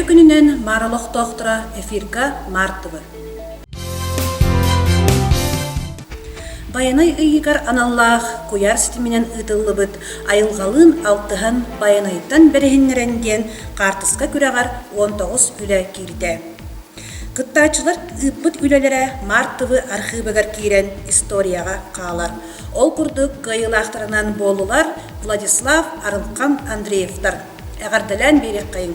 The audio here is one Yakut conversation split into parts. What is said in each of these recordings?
Үтүө күнүнэн Маар олохтоохторо эфирга Маар ТВ. Байанай ыйыгар аналлаах куйаар ситиминэн ыытыллыбыт Айылҕалыын алтыһан Байанайтан бэриһиннэрэн диэн хаартыска күрэҕэр 19 үлэ киирдэ. Кыттааччылар ыыппыт үлэлэрэ Маар ТВ архыыбыгар киирэн историяҕа хаалар. Ол курдук кыайыылаахтарынан буоллулар Владислав Арылхан Андреевтар. Эҕэрдэлээн биэриэххэйиҥ!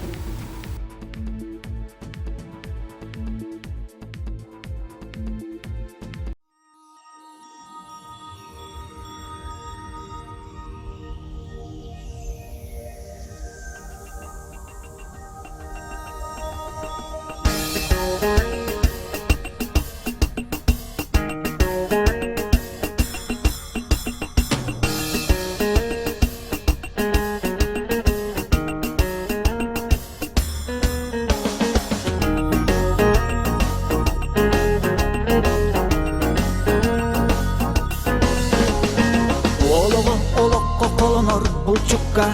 Олоҕу олоххо холонор булчукка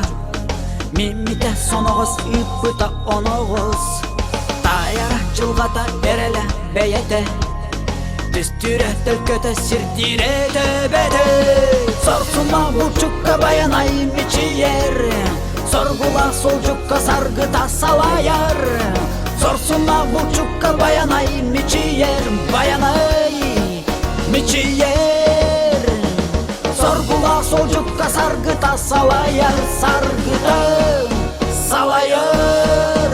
Миммитэ соноҕос ыыппыта оноҕос Таайара дьылҕата эрэлэ бэйэтэ Түстүүрэ төлкөтө сирдиирэ төбөтө Сорсума булчукка байанай мичийэр Соргула солдьукка саргыта салайар Сорсума булчукка байанай мичийэр Байанай мичийэр Соргула солдьукка саргыта салайар Саргыта салайар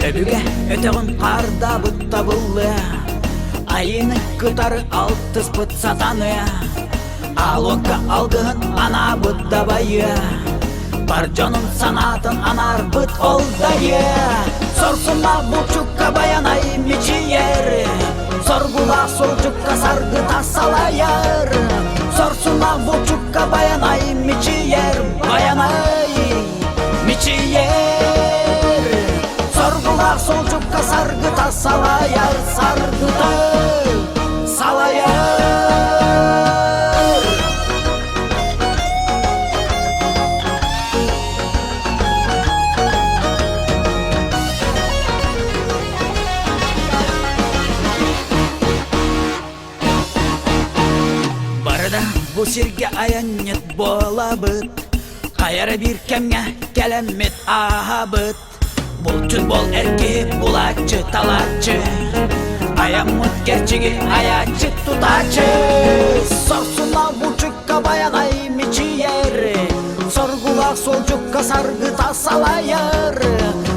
Өбүгэ өтөҕүн хаардабыт табыллыа, Айыыны кытары алтыспыт сатаныа, Аалуокка алгыһын анаабыт дабайыа, Бар дьонун санаатын анаарбыт ол дайыа. Сорсуннаах булчукка байанай мичийэр, Соргулаах сурдьукка саргыта салайар. Сорсуннаах булчукка байанай мичийэр, Байанай мичийэр. Соргулаах сурдьукка саргыта салайар, Саргыта салайар. Барыда бу сиргэ айанньыт буолабыт, Хайа эрэ биир кэмҥэ кэлэммит ааһабыт. Булчут бол эр киһи булааччы талааччы, Айаммыт кэрчиги айааччы тутааччы. Сорсуна булчукка байанай мичийэр, Соргулаах суолдьукка саргыта салайар.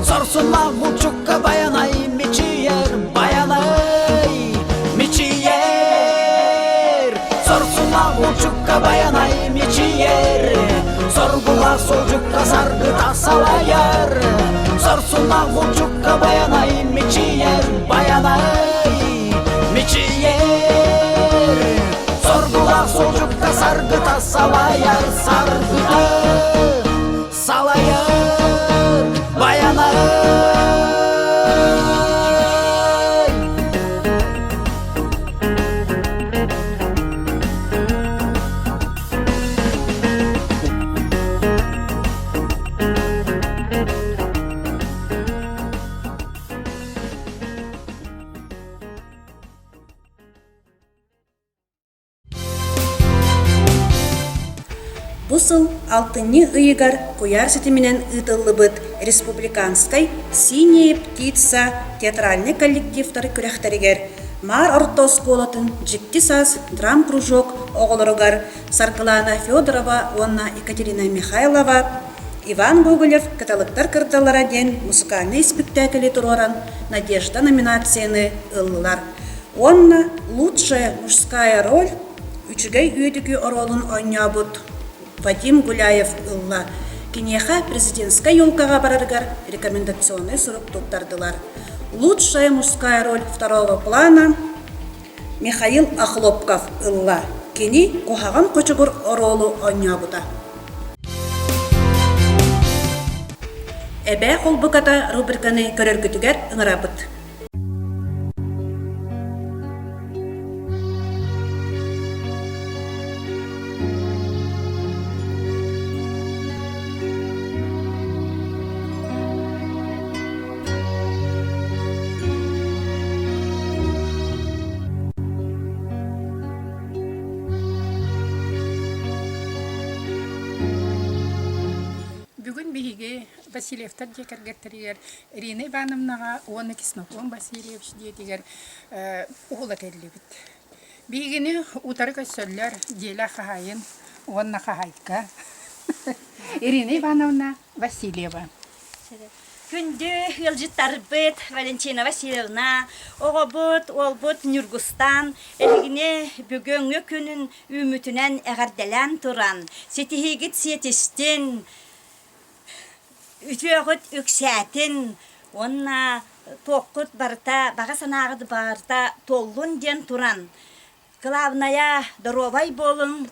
Сорсуннаах булчукка байанай мичийэр, Байанай мичийэр. Сорсуннаах булчукка байанай мичийэр, Соргулаах суолдьукка саргыта салайар. Сорсуннаах булчукка байанай мичийэр, Байанай мичийэр. Соргулаах суолдьукка саргыта салайар, Саргыта салайар, Байанай. Бу сыл алтынньы ыйыгар куйаар ситиминэн ыытыллыбыт республиканскай «Синяя птица» театральнай коллективтар күрэхтэригэр Маар орто оскуолатын «Дьикти саас» драм-кружок оҕолоругар Саргылаана Федорова уонна Екатерина Михайлова Иван Гоголев «Кыталыктар кырдаллара» диэн мусукальнай испиктээкили туруоран «Надежда» номинацияны ыллылар уонна «Лучшая мужская роль» үчүгэй үөдүгү оруолун оонньообут Вадим Гуляев ылла. Киниэхэ президентскай елкаҕа барарыгар рекомендационнай сурук туттардылар. «Лучшая мужская роль второго плана» Михаил Охлопков ылла. Кини куһаҕан хочугур оруолу оонньообута. Эбээ холбуката рубриканы көрөргүтүгэр ыҥырабыт. Бүгүн биһиги Васильевтар дьиэ кэргэттэригэр Ирина Ивановнаҕа уонна Ксенофонт Васильевич дьиэтигэр уһула кэллибит. Биһигини утары көрсөллөр дьиэлээх хаһаайын уонна хаһаайка Ирина Ивановна Васильева. Күндү ыалдьыттарбыт Валентина Васильевна, оҕобут, уолбут Ньургустан эһигини бүгүҥҥү күнүн үүммүтүнэн эҕэрдэлээн туран, ситиһиигит сиэтистин, үтүөҕүт үксээтин уонна туоххут барыта, баҕа санааҕыт барыта туоллун диэн туран, Кылаабынайа, доруобай буолуҥ,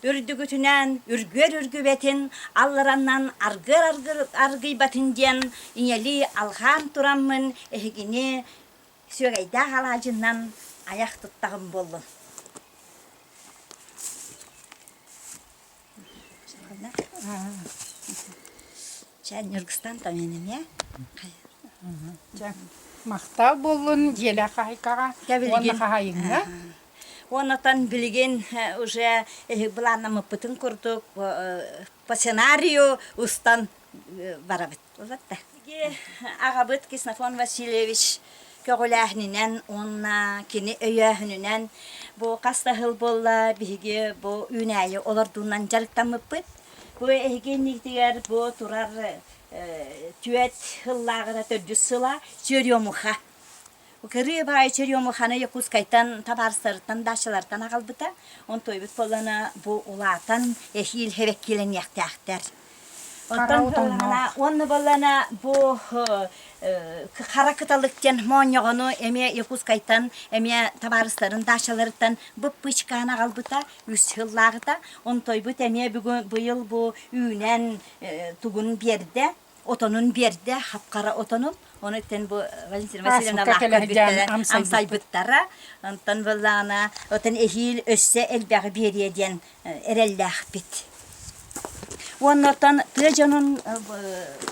үрдүгүтүнэн үргүөр үргүбэтин, аллараннан аргыар аргыйбатын диэн ийэлии алҕаан тураммын эһигини сүөгэйдээх алаадьыннан айах туттаҕым буоллун. Чэ, Ньургустан Томинимиэ. Дьэ, махтал буоллун дьиэлээх хаһайкаҕа уонна хаһайыҥҥа. Онотон билигин уже былааннаммыппытын курдук по сценарию устан барабыт. Аҕабыт Ксенофонт Васильевич көҕүлээһининэн уонна кини өйөөһүнүнэн бу хас да сыл буолла биһиги бу үүнээйи олордуунан дьарыктаммыппыт. Бу эһиги иннигитигэр бу турар түөрт сыллааҕыта төрдүс сыла Черемуха. Кырыы баай Черемуханы Якутскайтан табаарыстарыттан даачалартан аҕалбыта. Онтуойбут буоллана бу улаатан эһиил хэбэккилэниэхтээхтэр. Оттон уонна буоллана бу хара кыталык диэн моонньоҕону эмиэ Якутскайтан эмиэ табаарыстарын даачаларыттан быппычкаан аҕалбыта үс сыллааҕыта. Онтойбут эмиэ бүгүн быйыл бу үүнэн тугун биэрдэ отонун биэрдэ, хапхара отонун. Ону иттэн бу Валентина Васильевна көрбүттэрэ, амсайбыттара. Онтон буоллаҕына, отон эһиил өссө элбэҕи биэриэ диэн эрэллээхпит. Уонна оттон тыа дьонун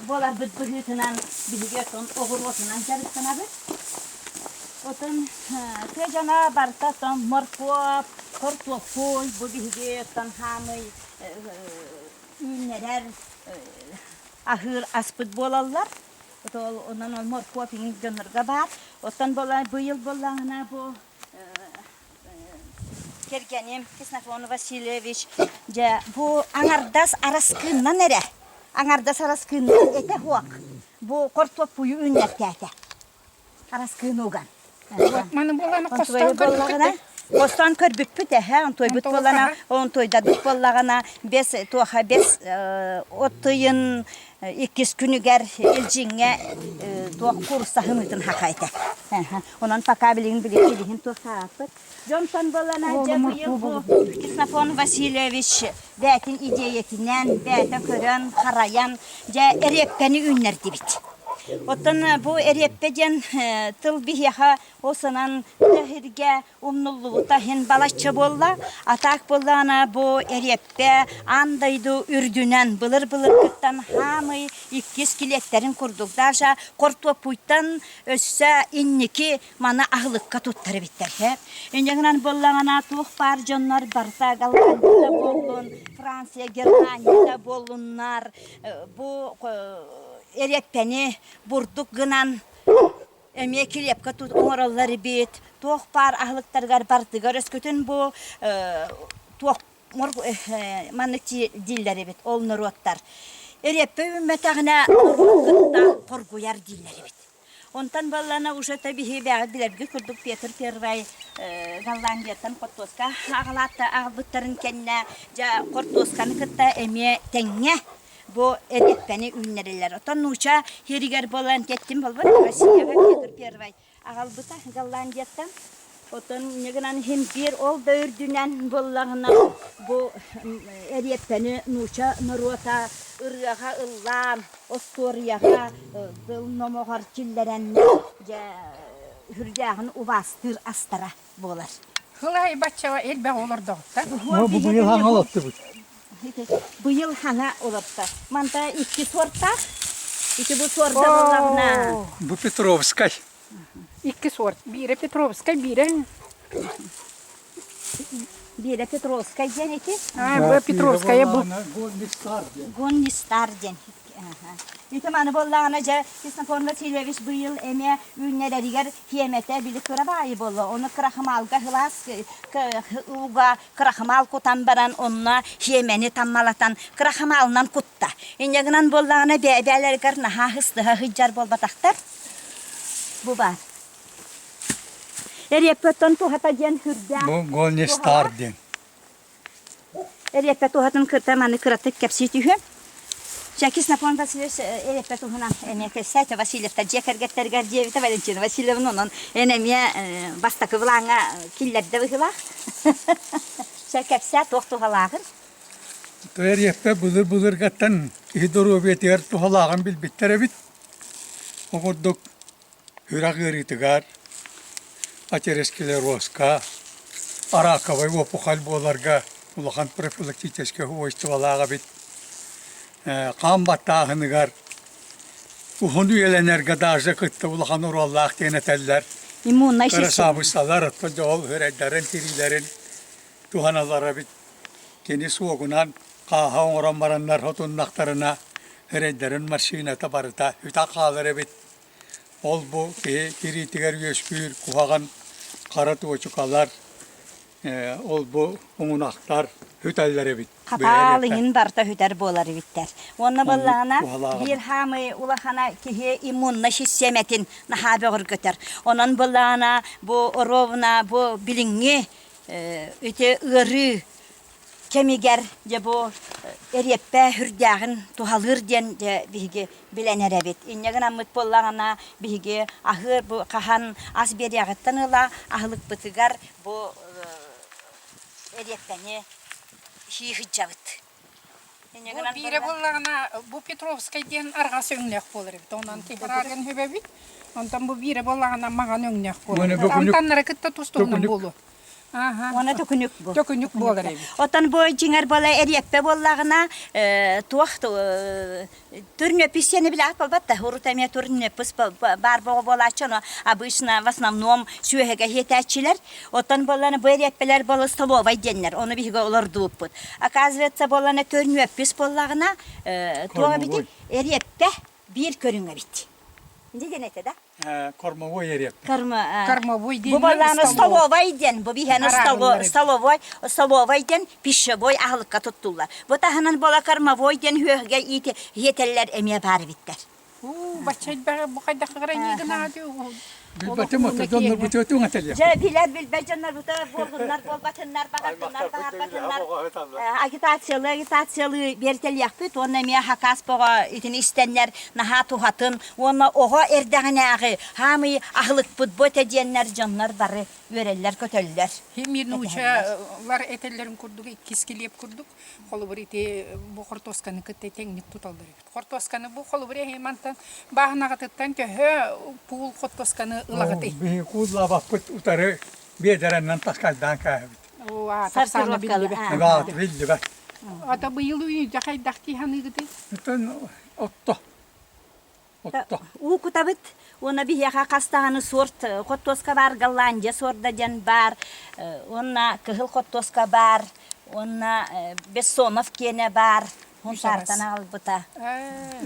буоларбыт быһыытынан биһиги оттон оҕуруотунан дьарыктанабыт. Отон тыа дьоно барыта оттон моркуоп, хортуоппуй, бу биһиги оттон хаамый үүннэрэр аһыыр аспыт буолаллар. Онон ол моркуоп иҥин дьоннорго баар. Оттон быйыл буоллаҕына бу кэргэним Ксенофонт Васильевич дьэ бу аҥардас араскыыннан эрэ аҥардас араскыыннан этэ суох бу хортуоппуйу үүннэртээтэ Араскыын уган. Маны буоллаҕына хостоон көрбүппүт. Хостоон көрбүппүт эһэ, онтуойбут буоллаҕына, онтуойдарбыт буоллаҕына, бэс туоха бэс от ыйын иккис күнүгэр Илдьиҥҥэ туох куурусса хымыытын хаха этэ. Онон пока билигин билигин туох тааппыт. Дьонтон буоллаҕына дьэ быйыл бу Ксенофонт Васильевич бээтин идиэйэтинэн, бээтэ көрөн, харайан, дьэ эриэппэни үүннэрдибит. Оттон бу эриэппэ диэн тыл биһиэхэ ол санаан тыа умнуллубута иһин балачча буолла. А так буоллаҕына бу эриэппэ аан дойду үрдүнэн былыр-былыргыттан хаамый иккис килиэптэрин курдук даже хортуоппуйтан өссө инники маны аһылыкка туттар эбиттэр. Инньэ гынан буоллаҕына туох баар дьоннор барыта Голландия да буоллун, Франция, Германия да буоллуннар бу эриэппэни бурдук гынан эмиэ килиэпкэ оҥороллор эбит. Туох баар аһылыктарыгар барытыгар өскөтүн бу туох маннык дииллэр эбит ол норуоттар. Эриэппэ үүммэтэҕинэ норуот кытта хоргуйар дииллэр эбит. Онтон буоллаҕына уже биһи бэҕэ билэргит курдук Петр Первай Голландияттан хортуоска аҕалаатта аҕалбыттарын кэннэ дьэ хортуосканы кытта эмиэ тэҥҥэ бу эриэппэни үүннэрэллэр. Оттон нууча сиригэр буолан кэттим буолбат Россияҕа Петр Первай аҕалбыта Голландияттан. Оттон инньэ гынан иһин биир ол да үрдүнэн буоллаҕына бу эриэппэни нуучча норуота ырыаҕа ыллаан, остуоруйаҕа тыл номоҕор киллэрэннэр дьэ үрдээҕин убаастыыр астара буолар. Хылай баччаҕа элбэх олордоҕуттар. Бу быйыл хаҥа олоттубут. Быйыл хаҥа олорто. Манта икки суортаах. Ити бу суорда буоллаҕына. Бу Петровскай. Икки суорт. Биирэ Петровскай, биирэ Биирэ Петровскай диэн ити. А, бу Петровская бу. Гоннистар диэн. Гоннистар диэн. Ити маны буоллаҕына дьэ Ксенофонт Васильевич быйыл эмиэ үүннэрэригэр хиэмэтэ били кыра баайы буолла. Ону крахмалга сылаас ууга крахмал кутан баран онно хиэмэни таммалатан крахмалынан кутта. Инньэ гынан буоллаҕына бэйэлэригэр наһаа ыстыһа сылдьар буолбатахтар. Бу баар. Эриэппэттэн туһата диэн сүрдээх. Бу Гоннистар диэн. Эриэппэ туһатын кытта маны кыратык кэпсии түһүөм. Чакис Наполеон Васильевич эриэппэ туһунан эмиэ кэпсээтэ Васильевтар дьиэ кэргэттэригэр диэбитэ Валентина Васильевна онон эн эмиэ бастакы былааҥҥа киллэрдэ быһыылаах. Чэ кэпсээ туох туһалааҕын. Эриэппэ былыр-былыргаттан киһи доруобуйатыгар туһалааҕын билбиттэр эбит. Ол курдук Сүрэх ыарыытыгар, атеросклерозка, араковай опухоль буоларга улахан профилактическай свойстволаах эбит. Хаан баттааһыныгар уһун үйэлэнэргэ даже кытта улахан оруоллаах диэн этэллэр. Иммуннай система. Кырасаабыссалар оттон дьэ ол үрэйдэрин тириилэрин туһаналлар эбит. Кини суогунан хааһа оҥорон бараннар отуннахтарына эрэйдэрин массыыната барыта үтэ хаалар эбит. Ол-бу киһи тириитигэр үөскүүр куһаҕан хара туочукалар, ол-бу уҥунахтар үтэллэр эбит. Хапаал иһин барыта үтэр буолар эбиттэр. Уонна буоллаҕына биир хаамыы улахана киһи иммуннай систиэмэтин наһаа бөҕөргөтөр. Онон буоллаҕына бу ровно бу билиҥҥи ити ыарыы кэмигэр дьэ бу эриэппэ үрдээҕин туһалыыр диэн дьэ биһиги билэн эрэбит. Инньэ гынаммыт буоллаҕына биһиги аһыыр бу хаһан ас биэриэҕиттэн ыла аһылыкпытыгар бу эриэппэни сии сылдьабыт. Бу биирэ буоллаҕына бу Петровскай диэн арҕас өҥнөөх буолар эбит. Онон киһи хүбэбит. Онтон бу биирэ буоллаҕына маҥан өҥнөөх буолар. Амтаннара кытта тус-туһунан буолуо. Уонна төкүнүк бу. Төкүнүк буолар эбит. Оттон бу дьиҥэр буола эриэппэ буоллаҕына туох турнепис диэни билэҕит буолбат да урут эмиэ турнепис баар боҕо буолааччы ону обычно в основном сүөһэгэ иһитээччилэр оттон буоллана бу эриэппэлэр буола столовай диэннэр ону биһиги олордубуппут оказывается буоллана турнепис буоллаҕына туох эбитий эриэппэ биир көрүҥ эбит диэн этэ да Кормовой эриэппэ. Кормовой Бу буоллаҕына столовай диэн, бу биһиэнэ столовой, столовай диэн пищевой аһылыкка туттуллар. Бу таһынан буола кормовой диэн үөһүгэ иитэллэр эмиэ баар эбиттэр. Уу, бачча элбэҕи бу хайдах гыраньыы гынаады Билбэтим ото дьоннор бутуотуҥ этэлиэх. Дьэ, билэр билбэт дьоннор бута буоллуннар, буолбатыннар, баҕардыннар, баҕарбатыннар. Агитациялыы, агитациялыы биэртэлиэхпит уонна эмиэ хакас боҕо итини истэннэр наһаа туһатын уонна оҕо эрдэҕинээҕи хаамый аһылыкпыт бу этэ диэннэр дьоннор бары үөрэллэр-көтөллөр. Мир нуучалар этэллэрин курдук иккис килиэп курдук холобур ити бу хортуосканы кытта тэҥник туталлар эбит. Хортуосканы бу холобур эһи мантан бааһынаҕытыттан төһө куул хортуосканы ылаҕытый? Биһи кууллаабаппыт утары биэдэрэннэн таскайдаан кээһэбит. Тахсаана биллибэт. Биллибэт. Ата быйыл үйдэ хайдах дии саныыгытый? Отто. Отто. Уу кутабыт уонна биһиэхэ хас даҕаны сорт хортуоска баар Голландия сорда диэн баар уонна кыһыл хортуоска баар уонна Бессонов киэнэ баар Хунтаартан аҕалбыта.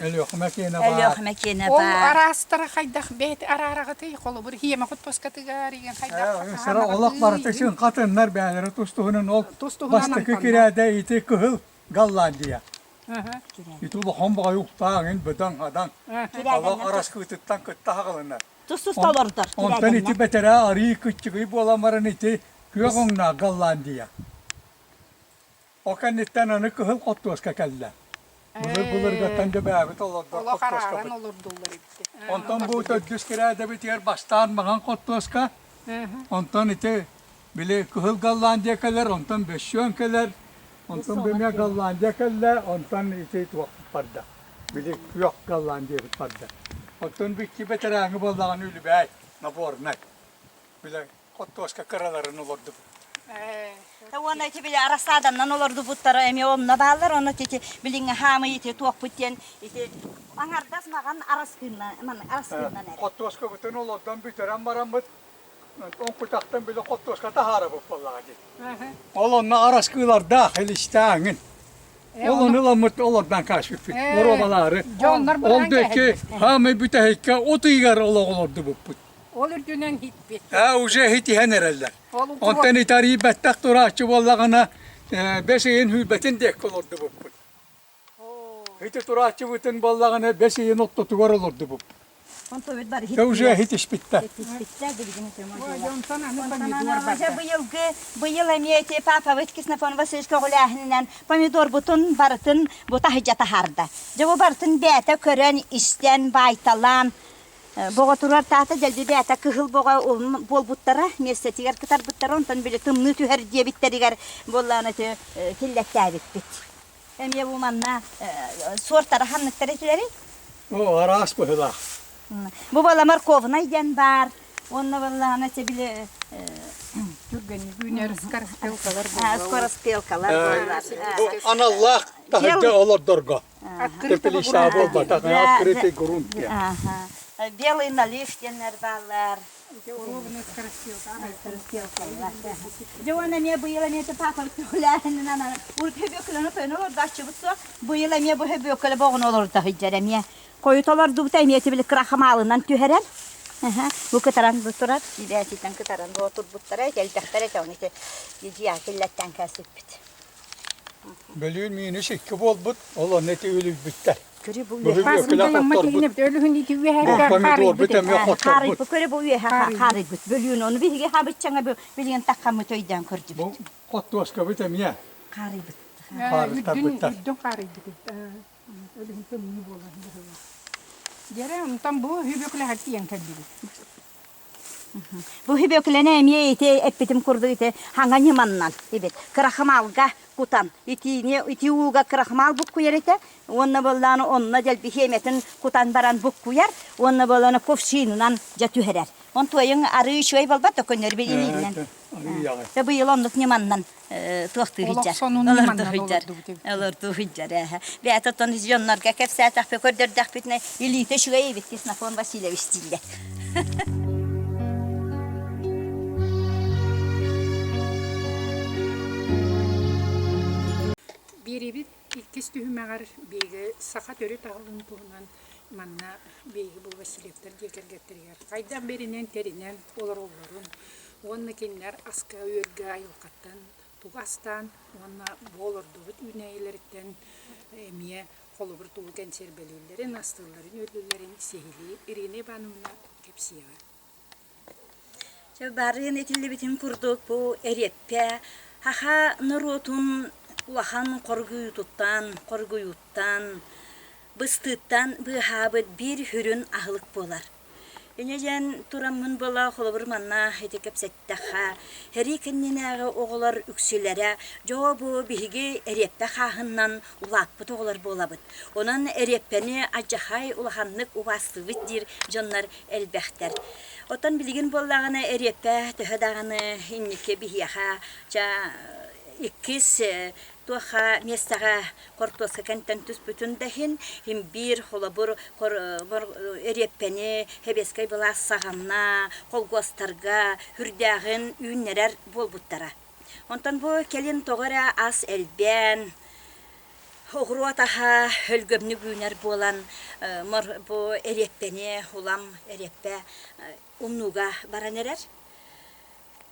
Өлүөхүмэ киэнэ баар. Өлүөхүмэ киэнэ Ол баар. араастара хайдах бэйэт араараҕытый? Холобур, хиэмэ хортуоскатыгар игин хайдах Сара олох барыта чыҥхатыннар бэйэлэрэ тус-туһунан ол Тус-туһунан бастакы амтаннар. кирээдэ ити кыһыл Голландия. Ити улахан баҕайы уктааҕын бөдөҥ-хадаҥ олох араскыытыттан кытта аҕалынар. Тус-туста олордор. Онтон ити бэтэрээ арыы кыччыгый буолан баран ити күөх өҥнөөх Голландия. Ол кэнниттэн аны кыһыл хортуоска кэллэ. Былыр-былыргаттан дьэбээбит олордор Олох арааран хортуоскабыт. олордуллар эбит. Онтон бу төрдүс кирээдэбитигэр бастаан маҥан хортуоска. Онтон ити били Кыһыл Голландия кэлэр, онтон Бөссүөн кэлэр, онтон бэмиэ Голландия кэллэ, онтон ити туохпут барда. Били күөх Голландиябыт барда. Оттон бикки бэтэрээҥи буоллаҕына үлүбээй, наборнай. Били хортуоска кыраларын олордубут. Уонна ити били арассааданнан олордубуттара эмиэ онно бааллар. Онно ити билиҥҥи хаамый ити туохпут диэн ити аҥардас маҕан араскыыннан араскыыннан эрэ. Хортуоскабытын олордон бүтэрэн бараммыт, оҥкутахтан били хортуоска таһаарабыт буоллаҕа дии. Ол онно араскыылардаах илистээҥин. Ол ону ыламмыт олордон каашпыппыт. Боруобалаары. Ол диэки хаамый бүтэһиккэ от ыйыгар олох олордубуппут. Ол үрдүнэн хиппит. Аа, уже хитиһэн эрэллэр. Онтон итарийбэттэх турааччы буоллаҕына, бэс ыйын сүүрбэтин диэки олордубуппут. Ити турааччыбытын буоллаҕына, бэс ыйын ортотугар олордубуппут. Онтубут бары Дьэ уже хитиспиттэр. Хитиспиттэр билигин Онтон аны помидор Дьэ быйылгы быйыл эмиэ ити папабыт Ксенофон Васильевич көҕүлээһининэн помидорбутун барытын бу таһыдьа таһаарда. Дьэ бу барытын бэйэтэ көрөн, истэн, баайталаан Боҕотуруар таата дэлби бэйэтэ кыһыл боҕо буолбуттара, миэстэтигэр кытарбыттара, онтон били тымныы түһэр диэбиттэригэр буоллаҕына ити киллэттээбиппит. Эмиэ бу манна суортара ханныктар этилэрий? Оо, араас быһыылаах. Бу буола морковнай диэн баар. Уонна буоллаҕына ити били Түргэнник үүнэр скороспелкалар скороспелкалар буоллар. Бу аналлаах таһырдьа олордорго. Теплица буолбатах, открытый грунт диэн. Белый налив диэннэр бааллар. Дьэ уонна эмиэ быйыл эмиэ папа көҕүлээһининэн урут хөбүөкүлэни тойон олордооччубут суох. Быйыл эмиэ бу хөбүөкүлэ боҕуну олордо сылдьар эмиэ. Хойут олордубута эмиэ тибили крахмалынан түһэрэн. Бу кытаран бу турар, бээтитэн кытаран бу турбуттара, элбэхтэр этэ, оны ити дьиэ киллэттэн кээсиппит. Бөлүүн минус икки буолбут, ол онно ити үлүйбүттэр. Көрү бу Бөһү хотторбут. Өлүһүн ити үөһэ Помидорбут эмиэ хотторбут. Хаарыйбыт, көрү бу үөһэ хаарыйбыт. Бөлүүн ону биһиги хабыччаҥа билигин таххаммыт өйдөөн көрдүбүт. Бу хоттуоскабыт эмиэ. Хаарыйбыт. Хаарыйтарбыттар. Үрдүн хаарыйбыт. Өлүһүн тымныы буолан быһыылаах. Дьэрэ, онтон бу үбүклэһэр тиийэн кэллибит. Бу Бүөкүлэни эмиэ ити эппитим курдук ити хаҥа ньыманнан эбит. Крахмалга кутан, итиини ити ууга крахмал буккуйар этэ уонна буоллааны онно дэлби хиэмэтин кутан баран буккуйар уонна буоллааны кувшинынан дьэ түһэрэр. Онтуойуҥ арыы үчүгэй буолбат да көннөрү илиинэн. Арыы Быйыл оннук ньыманнан туохтуу Олох сылдьар. сонун Олордуу ньыманнан сылдьар. олордубут эбит. Олордуу сылдьар ээ. Бэйэтэ оттон дьоннорго кэпсээтэхпит, көрдөрдөхпүтүнэ илиитэ үчүгэй эбит Ксенофон Васильевич дииллэр. Биэрибит иккис түһүмэҕэр биһиги саха төрүт аһылын туһунан манна биһиги бу Васильевтар дьиэ кэргэттэригэр хайдах бэринэн тэринэн олороллорун уонна кинилэр аска-үөлгэ айылҕаттан тугу астаан уонна бу олордубут үүнээйилэриттэн эмиэ холобур тугу кэнсиэрбэлииллэрин, астыылларын-үөллүүллэрин сиһилии Ирина Ивановна кэпсиэҕэ. Чэ, барыан этиллибитин курдук бу эриэппэ саха норуотун улахан хоргуйуутуттан, хоргуйууттан, быстыыттан быыһаабыт биир сүрүн аһылык буолар. Инньэ диэн тураммын буола холобур манна ити кэпсэттэххэ, сэрии кэннинээҕи оҕолор үксүлэрэ дьоо бу биһиги эриэппэ хааһыннан улааппыт оҕолор буолабыт. Онон эриэппэни алдьархай улаханнык убаастыыбыт диир дьоннор элбэхтэр. Оттон билигин буоллаҕына эриэппэ төһө даҕаны инники биһиэхэ ча иккис туохха миэстэҕэ хортуоска кэнтэн түспүтүн да иһин иһин биир холобур эриэппэни сэбиэскэй былаас саҕана холкуостарга үрдээҕин үүннэрэр буолбуттара. Онтон бу кэлин тоҕо эрэ ас элбээн, оҕуруот аһа өлгөмнүк үүнэр буолан бу эриэппэни улам эриэппэ умнууга баран эрэр.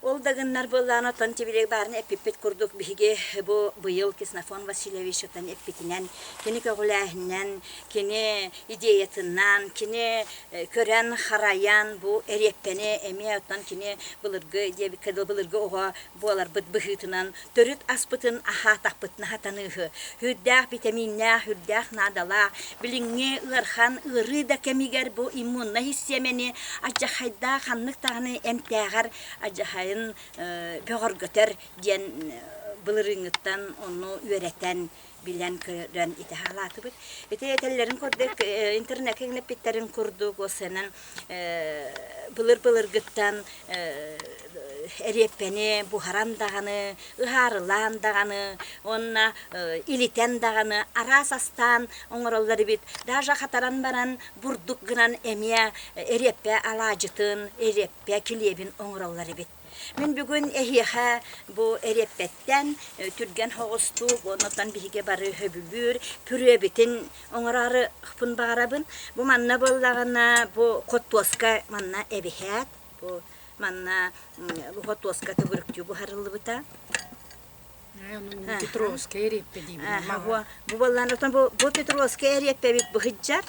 Ол да гыннар буоллаҕына, оттон тибилиэг баарын эппиппит курдук биһиги бу быйыл Ксенофонт Васильевич оттон эппитинэн, кини көҕүлээһининэн, кини идеятынан, кини көрөн-харайан бу эриэппэни эмиэ оттон кини былыргы диэбиккэ дылы былыргы оҕо буоларбыт быһыытынан төрүт аспытын аһаатахпытына сатаныыһы. Сүрдээх битэмииннээх, сүрдээх наадалаах, билиҥҥи ыарахан ыарыы да кэмигэр бу иммуннай систиэмэни алдьархайдаах ханнык даҕаны эмтээҕэр алдьархайын бөҕөргөтөр диэн былырыыҥҥыттан ону үөрэтэн билэн көрөн ити хаалаатыбыт. Ити этэллэрин курдук интернеккэ гынаппиттэрин курдук осынан былыр-былыргыттан эриэппэни буһаран даҕаны, ыһаарылаан даҕаны уонна илитэн даҕаны араас астаан оҥороллор эбит. Даже хатаран баран бурдук гынан эмиэ эриэппэ алаадьытын, эриэппэ килиэбин оҥороллор эбит. Мин бүгүн эһиэхэ бу эриэппэттэн түргэн соҕустук, оннуттан биһиги бары сөбүлүүр пүрүөбүтүн оҥорооруппун баҕарабын. Бу манна буоллаҕына, бу хортуоска манна эбиһээт, бу манна бу хортуоска төгүрүктүү буһарыллыбыта. Петровская эриэппэ диибин. Бу буоллаҕына, бу Петровская эриэппэбит быһыдьар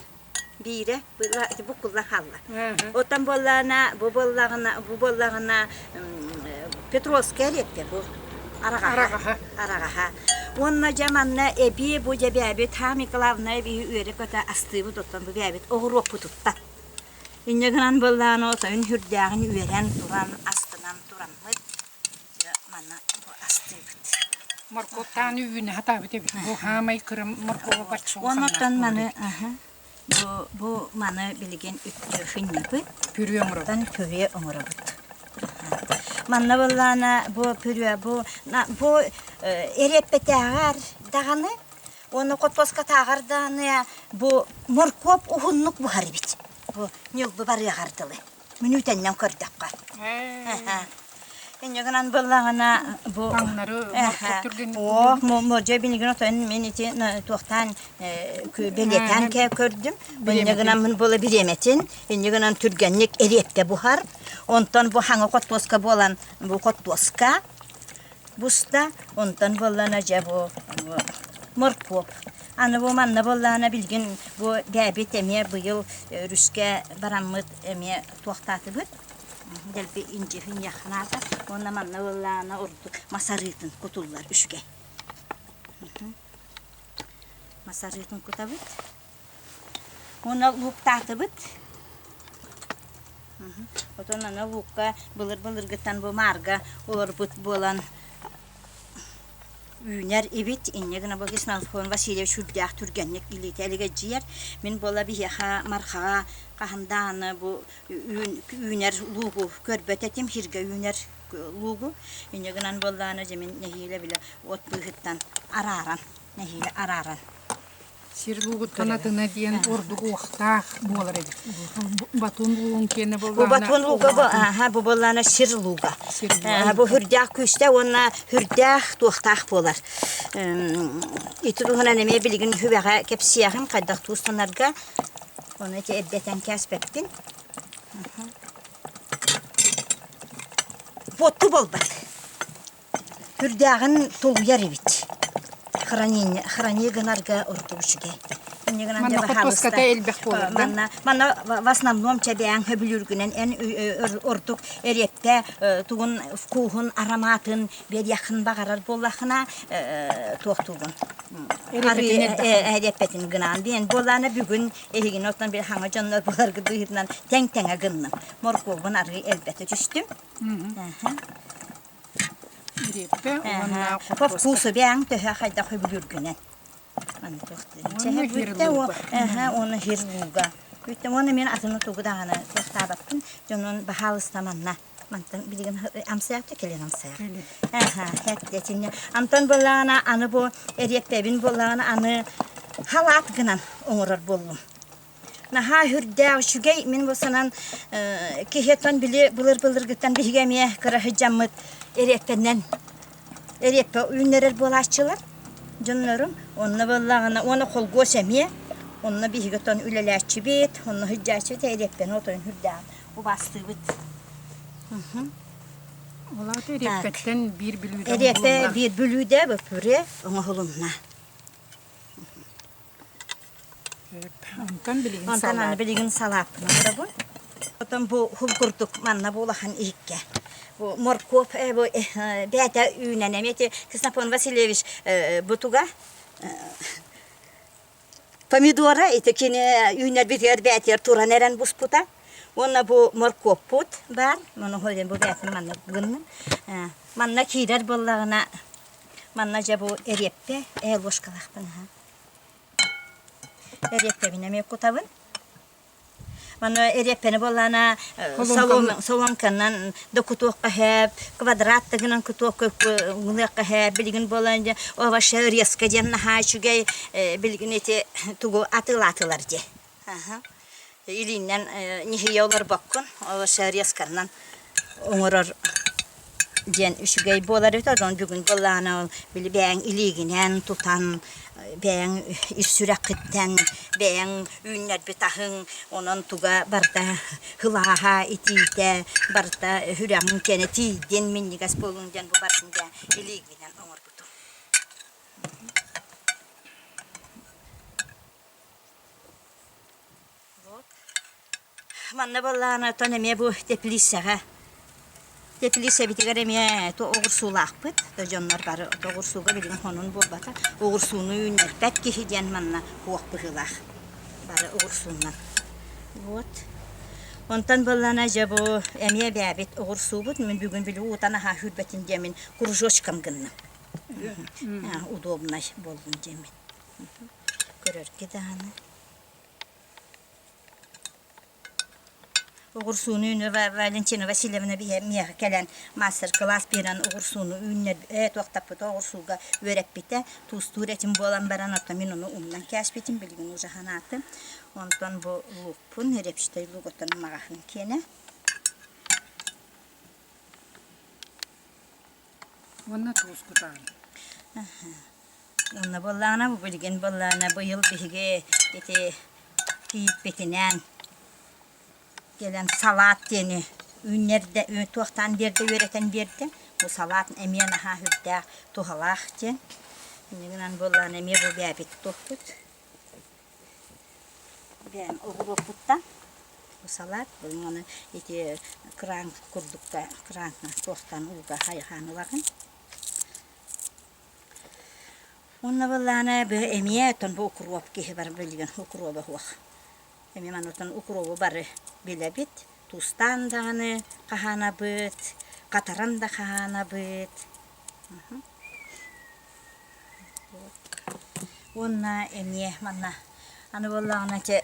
биирэ буккуллан хаалла. Оттон буоллаҕына, бу буоллаҕына, бу буоллаҕына Петровская эриэппэ бу араҕаһа. Араҕаһа. Уонна дьэ манна эбии бу дьэ бэйэбит Ха Николаевна эбии үөрэ-көтө астыыбыт оттон бу бэйэбит оҕуруоппутуттан. Инньэ гынан буоллаҕына отойун сүрдээҕин үөрэн туран астынан тураммыт Дьэ, манна бу астыыбыт. Моркуоптаан үүнэ сатаабыт эбит. Бу хаамай кыра моркуоба бачча Оннуттан маны аһа бу бу маны билигин үттү Пүрүө оҥоробут. Оттон пүрүө оҥоробут. Манна буоллаана бу пүрүө бу бу эриэппэтээҕэр даҕаны уонна хотуоскатааҕар даҕаны бу моркуоп уһуннук буһар эбит. Бу ньылбы барыаҕар дылы. Мүнүүтэннэн көрдөххө. Инньэ гынан буоллаҕына бу Таҥнары моркуоп түргэнник Оо, модьо билигин отон мин ити туохтаан бэлиэтээн көрдүм. Инньэ гынан мин буола бириэмэтин, инньэ гынан түргэнник эриэппэ буһар. Онтон бу хаҥа хортуоска буолан бу хортуоска буста, онтон буоллана дьэ бу моркуоп. Аны бу манна буоллаҕына билигин бу бээбит эмиэ быйыл өрүскэ бараммыт эмиэ туохтаатыбыт. Дэлби индьиһин-яхнаата уонна манна буоллаҕына ордук мас арыытын кутуллар үчүгэй. Мас арыытын кутабыт. Уонна лууктаатыбыт. Отон аны луукка былыр-былыргыттан бу маарга олорбут буолан үүнэр эбит. Инньэ гына бу Ксенофонт Васильевич сүрдээх түргэнник илиитэ элэгэлдьийэр. Мин буола биһиэхэ Мархаҕа хаһан даҕаны бу үүнэр луугу көрбөт этим, сиргэ үүнэр луугу. Инньэ гынан буоллаҕына дьэ мин нэһиилэ бile от быыһыттан арааран, нэһиилэ арааран Сир луугуттан атына диэн ордук уохтаах буолар эбит. Батун луугун киэнэ Бу буоллаҕына батун лууга бу аха бу буоллаҕына сир лууга. Сир лууга. Бу хүрдээх күүстээх уонна хүрдээх туохтаах буолар. Ити туһунан эмиэ билигин хүбэҕэ кэпсиэҕим хайдах туустанарга. Ону ити эрдэтэн кээспэппин. Буотту буолбат. Үрдээҕин тулуйар эбит. Хранение, хранение гынарга ордук үчүгэй. Инньэ гынан Манна дьэ хортуоската элбэх буолар да? Манна, манна в основном чэбээн хөбүлүүргүнэн эн ордук эриэппэ тугун вкуһун, ароматын биэриэххин баҕарар буоллаххына туохтуугун эриэппэтин гынаан диэн буоллаана бүгүн эһигини оттон били хаҥа дьоннор буоларгыт быһыытынан тэҥ-тэҥэ гынным. Моркуобун арыы элбэтэ түстүм. Ириэппэ уонна По вкусу бэйэҥ төһө хайдах сөбүлүүргүнэн. Аны туохтуун. Уонна хир лууга. Бүттэ уонна мен атыны тугу даҕаны туохтаабаппын. Дьонун баһаалыста манна. Мантан билигин амсайахта кэлин амсайах. Аха, хэттэтинне. Антон буоллаҕына аны бу эриэппэбин буоллаҕына аны халаат гынан оҥорор буоллум. Наһаа үрдээх үчүгэй мин бу санаан киһиэттэн били былыр-былыргыттан биһиги эмиэ кыра сылдьаммыт эриэппэннэн эриэппэ үүннэрэр буолааччылар дьоннорум онно буоллаҕына уонна холгуос эмиэ онно биһиги оттон үлэлээччибит онно сылдьааччыбыт эриэппэни отойун үрдээҕин убаастыыбыт. Ол аата эриэппэттэн биир бүлүүдэ Эриэппэ оҥоһулунна. биир бүлүүдэ бу пюре оҥоһулунна. Онтон билигин Онтон аны салаат. билигин салааппын оҥоробун. Отон бу хул курдук манна бу улахан иһиккэ. Бу моркуоп э, бу э, бэйэтэ үүнэн эмиэ ити Ксенофон Васильевич э, бутуга э, Помидора ити кини үүнэрбитигэр бээтигэр туран эрэн буспута. Уонна бу моркуоппут баар. Маны холен бу бээтин манна гынным. Манна киирэр буоллаҕына манна дьэ бу эриэппэ ээ ложкалаахпын аха. Эриэппэбин эмиэ кутабын. Маны эриэппэни буоллаана соломканан да кутуохха сөп, квадрат да гынан кутуохха гыныахха сөп. Билигин буолан дьэ овоща резка диэн наһаа үчүгэй билигин ити тугу атыылаатылар дии. Илииннэн ньиһийэ олорбоккун, овоща резканан оҥорор диэн үчүгэй буолар эбит. Онон бүгүн буоллаҕына ол били бэйэҥ илиигинэн тутан, бэйэҥ ис сүрэххиттэн, бэйэҥ үүннэрбит аһыҥ, онон туга барыта сылааһа, итиитэ, барыта сүрэҕиҥ киэнэ тиийдин, минньигэс буоллун диэн бу барытын дьэ илиигинэн оҥорбутум. Вот. Манна буоллаҕына оттон эмиэ бу теплицэҕэ теплицэбитигэр эмиэ то оҕурсуулаахпыт то дьоннор бары оҕурсууга билигин хонун буолбата оҕурсууну үүннэрбэт киһи диэн манна суох быһыылаах бары оҕурсууннан вот онтон буоллаҕына дьэ бу эмиэ бээбит оҕурсуубут мин бүгүн били уутан аһаа сүүрбэтин диэмин кружочкам гынным удобнай буоллун диэмин көрөргө даҕаны Оҕурсууну Валентина Васильевна миэхэ кэлэн мастер-класс биэрэн оҕурсууну үүннэр ээ туохтаппыта оҕурсууга үөрэппитэ. Туустуур этим буолан баран оттон мин ону умнан кээспитим билигин уже санаатым. Онтон бу луукпун репчатай лук оттон маҕаһыын киэнэ. Уонна туус кутаҕын. Уонна буоллаҕына бу билигин буоллаҕына быйыл биһиги ити кийииппитинээн кэлэн салаат диэни үүннэрдэ туохтаан биэрдэ үөрэтэн биэрдэ. Бу салаат эмиэ наһаа сүрдээх туһалаах диэн. Инньэ гынан буоллаҕына эмиэ бу бэйэбит туохпут Бэйэм оҕуруоппуттан бу салаат ону ити кран курдукка краҥҥа туохтан ууга хайҕаан ылаҕын. Уонна буоллаҕына бу эмиэ оттон бу укроп киһи бар билигин укроба суох. Эмиэ манныктан укробу бары билэбит. Туустаан даҕаны хаһаанабыт, хатаран да хаһаанабыт. Уонна эмиэ манна аны буоллаҕына ити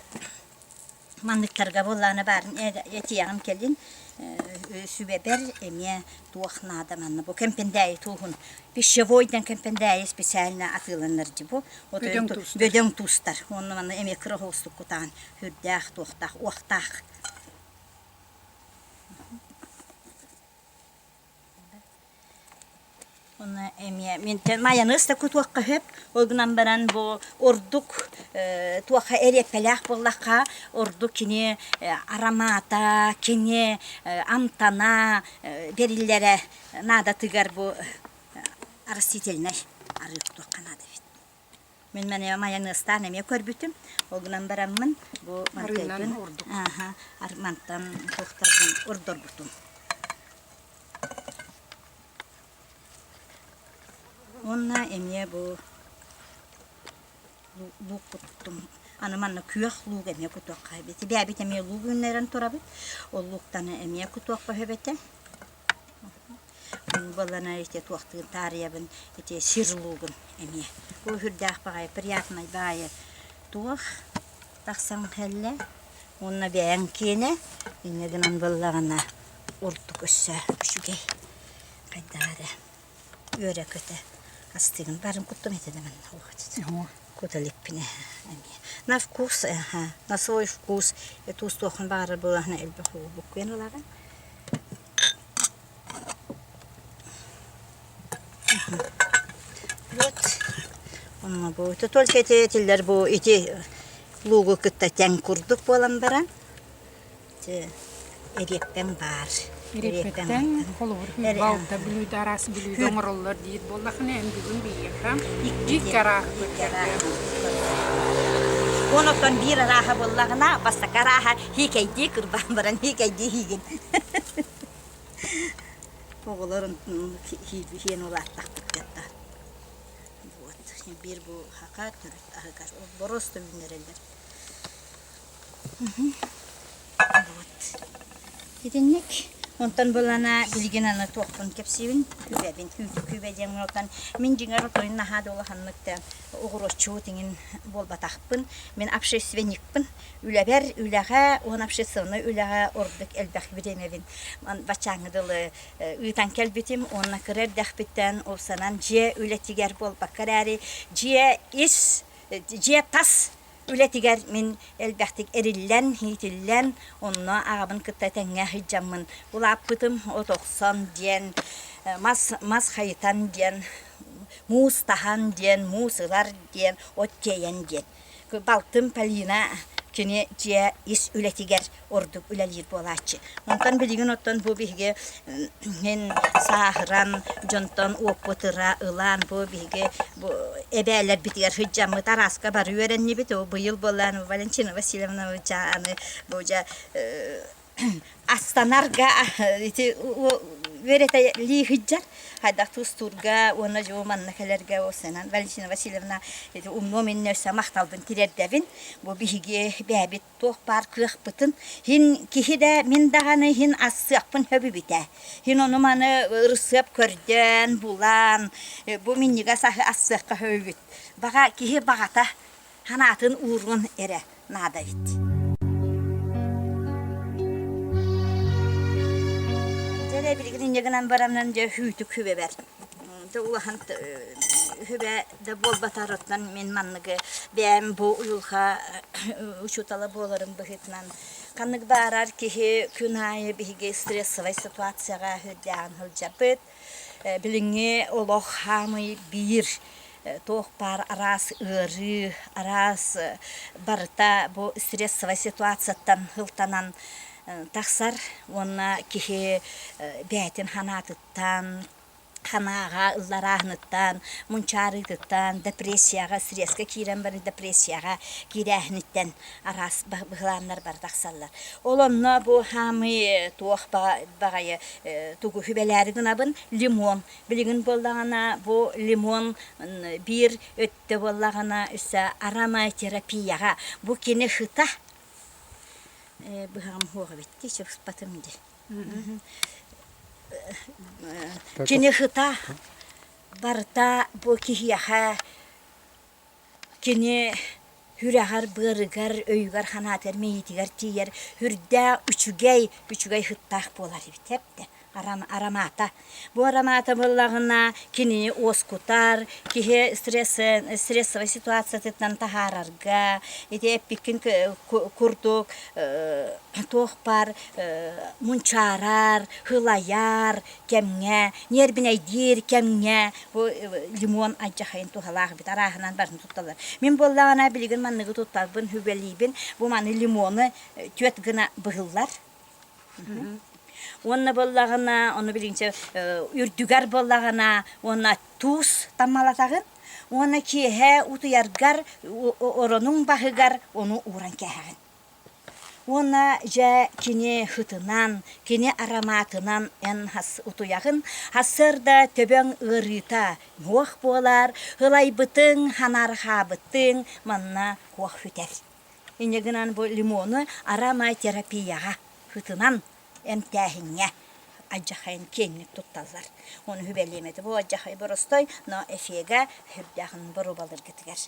манныктарга буоллаҕына баарын этиэҕим кэлин сүбэбэр эмиэ туох наада манна бу Кэмпэндээйи тууһун пищевойдан Кэмпэндээйи специально атыыланар дии бу Бөдөҥ туустар. Бөдөҥ туустар уонна манна эмиэ кыра соҕустук кутаан сүрдээх туохтаах уохтаах Уонна эмиэ минтэн майонез да кутуохха сөп. Ол гынан баран бу ордук туохха эриэппэлээх буоллахха, ордук кини аромата, кини амтана бэриллэрэ наадатыгар бу растительнай арыы кутуохха наада эбит. Мин маны майонезтаан эмиэ көрбүтүм. Ол гынан бараммын бу Арыынан ордук. Аха, мантан туохтарбын ордорбутум. Уонна эмиэ бу луук куттум. Аны манна күөх луук эмиэ кутуохха эбит. Бэйэбит эмиэ луук үүннэрэн турабыт. Ол лууктаны эмиэ кутуохха сөп этэ. Буоллана ити туохтуун таарыйабын ити сир луугун эмиэ. Бу сүрдээх баҕайы приятнай баҕайы туох тахсан кэллэ. Уонна бэйэҥ киэнэ инньэ гынан буоллаҕына ордук өссө үчүгэй хайдах эрэ үөрэ-көтө астыгын барын куттум этэ да манна кута иликпинэ эмиэ на вкус на свой вкус туустуоххун баҕарар буоллаҕына элбэх уу буккуйан ылаҕын Вот бу только ити этиллэр бу ити луугу кытта тэҥ курдук буолан баран эриэппэҥ баар. Ирэппэттэн холобур балта бүлүүдэ араас бүлүүдэ оҥороллор диир буоллахына эн бүгүн биһиэхэ икки арааһы Онон биир арааһа буоллаҕына бастакы арааһа хиикэйдии кырбаан баран хиикэйдии хиигин. Оҕолорун хиэн улааттахпыт кытта. Вот биир бу хака төрүт аһыгар боруоста үүннэрэллэр. Вот. Итинник. Онтон булана билигин аны туохпун кэпсиибин күбэбин үүтү күбэ диэн оттон мин дьиҥэр отойун наһаа да улаханнык да оҕуруотчу тиҥин буолбатахпын мин общественникпын үлэбэр үлэҕэ уонна общественнай үлэҕэ ордук элбэх бириэмэбин баччааҥҥы дылы ыытан кэлбитим уонна кыра эрдэхпиттэн уопсанан дьиэ үлэтигэр буолбакка эрээри дьиэ ис дьиэ тас үлэтигэр мин элбэхтик эриллэн, иитиллэн, онно аҕабын кытта тэҥҥэ сылдьаммын улааппытым. От охсон диэн, мас, мас хайытан диэн, муус таһан диэн, муус ылар диэн, от тиэйэн диэн. Балтым Полина кини дьиэ ис үлэтигэр ордук үлэлиир буолааччы. Онтон билигин оттон бу биһиги мин сааһыран дьонтон уоппут ыра ылан бу биһиги бу эбээлэрбитигэр сылдьаммыт арааска бары үөрэннибит. Быйыл буолан Валентина Васильевна аны бу дьэ астанарга ити үөрэтэлии сылдьар хайдах тустуурга уонна дьуу манна кэлэргэ осынан Валентина Васильевна ити умнуом иннэ өссө махталбын тириэрдэбин бу биһиги бэйэбит туох баар кыахпытын һин киһи да мин даҕаны һин ассыахпын сөбүбүтэ һин ону-маны ырысыап көрдөөн булан бу минньигэс аһы ассыахха сөбүбүт баҕа киһи баҕата санаатын ууруон эрэ наада эбит Дьэ билигин инньэ гынан баранан дьэ үүтүк хүбэбэр дьэ улахан хүбэ да буолбатарыттан мин манныгы бэйэм бу уйулҕа учуутала буоларым быһыытынан ханнык баарар киһи күн аайы биһиги стрессовай ситуацияҕа сүрдээҕин сылдьарбыт. Билиҥҥи олох хаамый биир туох баар араас ыарыы, араас барыта бу стрессовай ситуацияттан сылтанан тахсар уонна киһи бэйэтин санаатыттан Санааҕа ылларааһыныттан, мунчаарыытыттан, депрессияҕа, стресскэ киирэн баран депрессияҕа киирээһиниттэн араас быһылааннар бары тахсаллар. Ол онно бу хаамыы туох баҕайы тугу сүбэлээри гынабын лимон. Билигин буоллаҕына бу лимон биир өттө буоллаҕына өссө ароматерапияҕа бу кини сыта быһаҕым суох эбит дии чыпспатым дии Кини сыта барыта бу киһиэхэ кини сүрэҕэр-быарыгар, өйүгэр-санаатыгар, мэйиитигэр тиийэр сүрдээх үчүгэй, үчүгэй сыттаах буолар эбит эбит аромата. Бу аромата буоллаҕына кинини уоскутар, киһи стрессовай ситуациятыттан таһаарарга, ити эппиккин курдук туох баар мунчаарар, һылайар кэмҥэ, ньиэрбинэйдиир кэмҥэ бу лимон алдьархайын туһалаах эбит арааһынан барытын тутталлар. Мин буоллаҕына билигин манныгы туттарбын, сүбэлиибин. Бу маны лимону түөрт гына быһыллар. Уонна буоллаҕына, ону билигинчэ үрдүгэр буоллаҕына уонна туус таммалатаҕын уонна киэһэ утуйаргар оронуҥ баһыгар ону ууран кээһэҕин. Уонна дьэ кини сытынан, кини ароматынан эн утуйаҕын, сарсыарда төбөҥ ыарыыта муох буолар, ылайбытыҥ, ханархаабытыҥ манна куох сүтэр. Инньэ гынан бу лимону ароматерапияҕа сытынан эмтээһиҥҥэ алдьархайын киэҥник тутталлар. Ону сүбэлиэм этэ. Бу алдьархай боростой, но эфигэ сүрдээҕин боруобалыыргытыгар.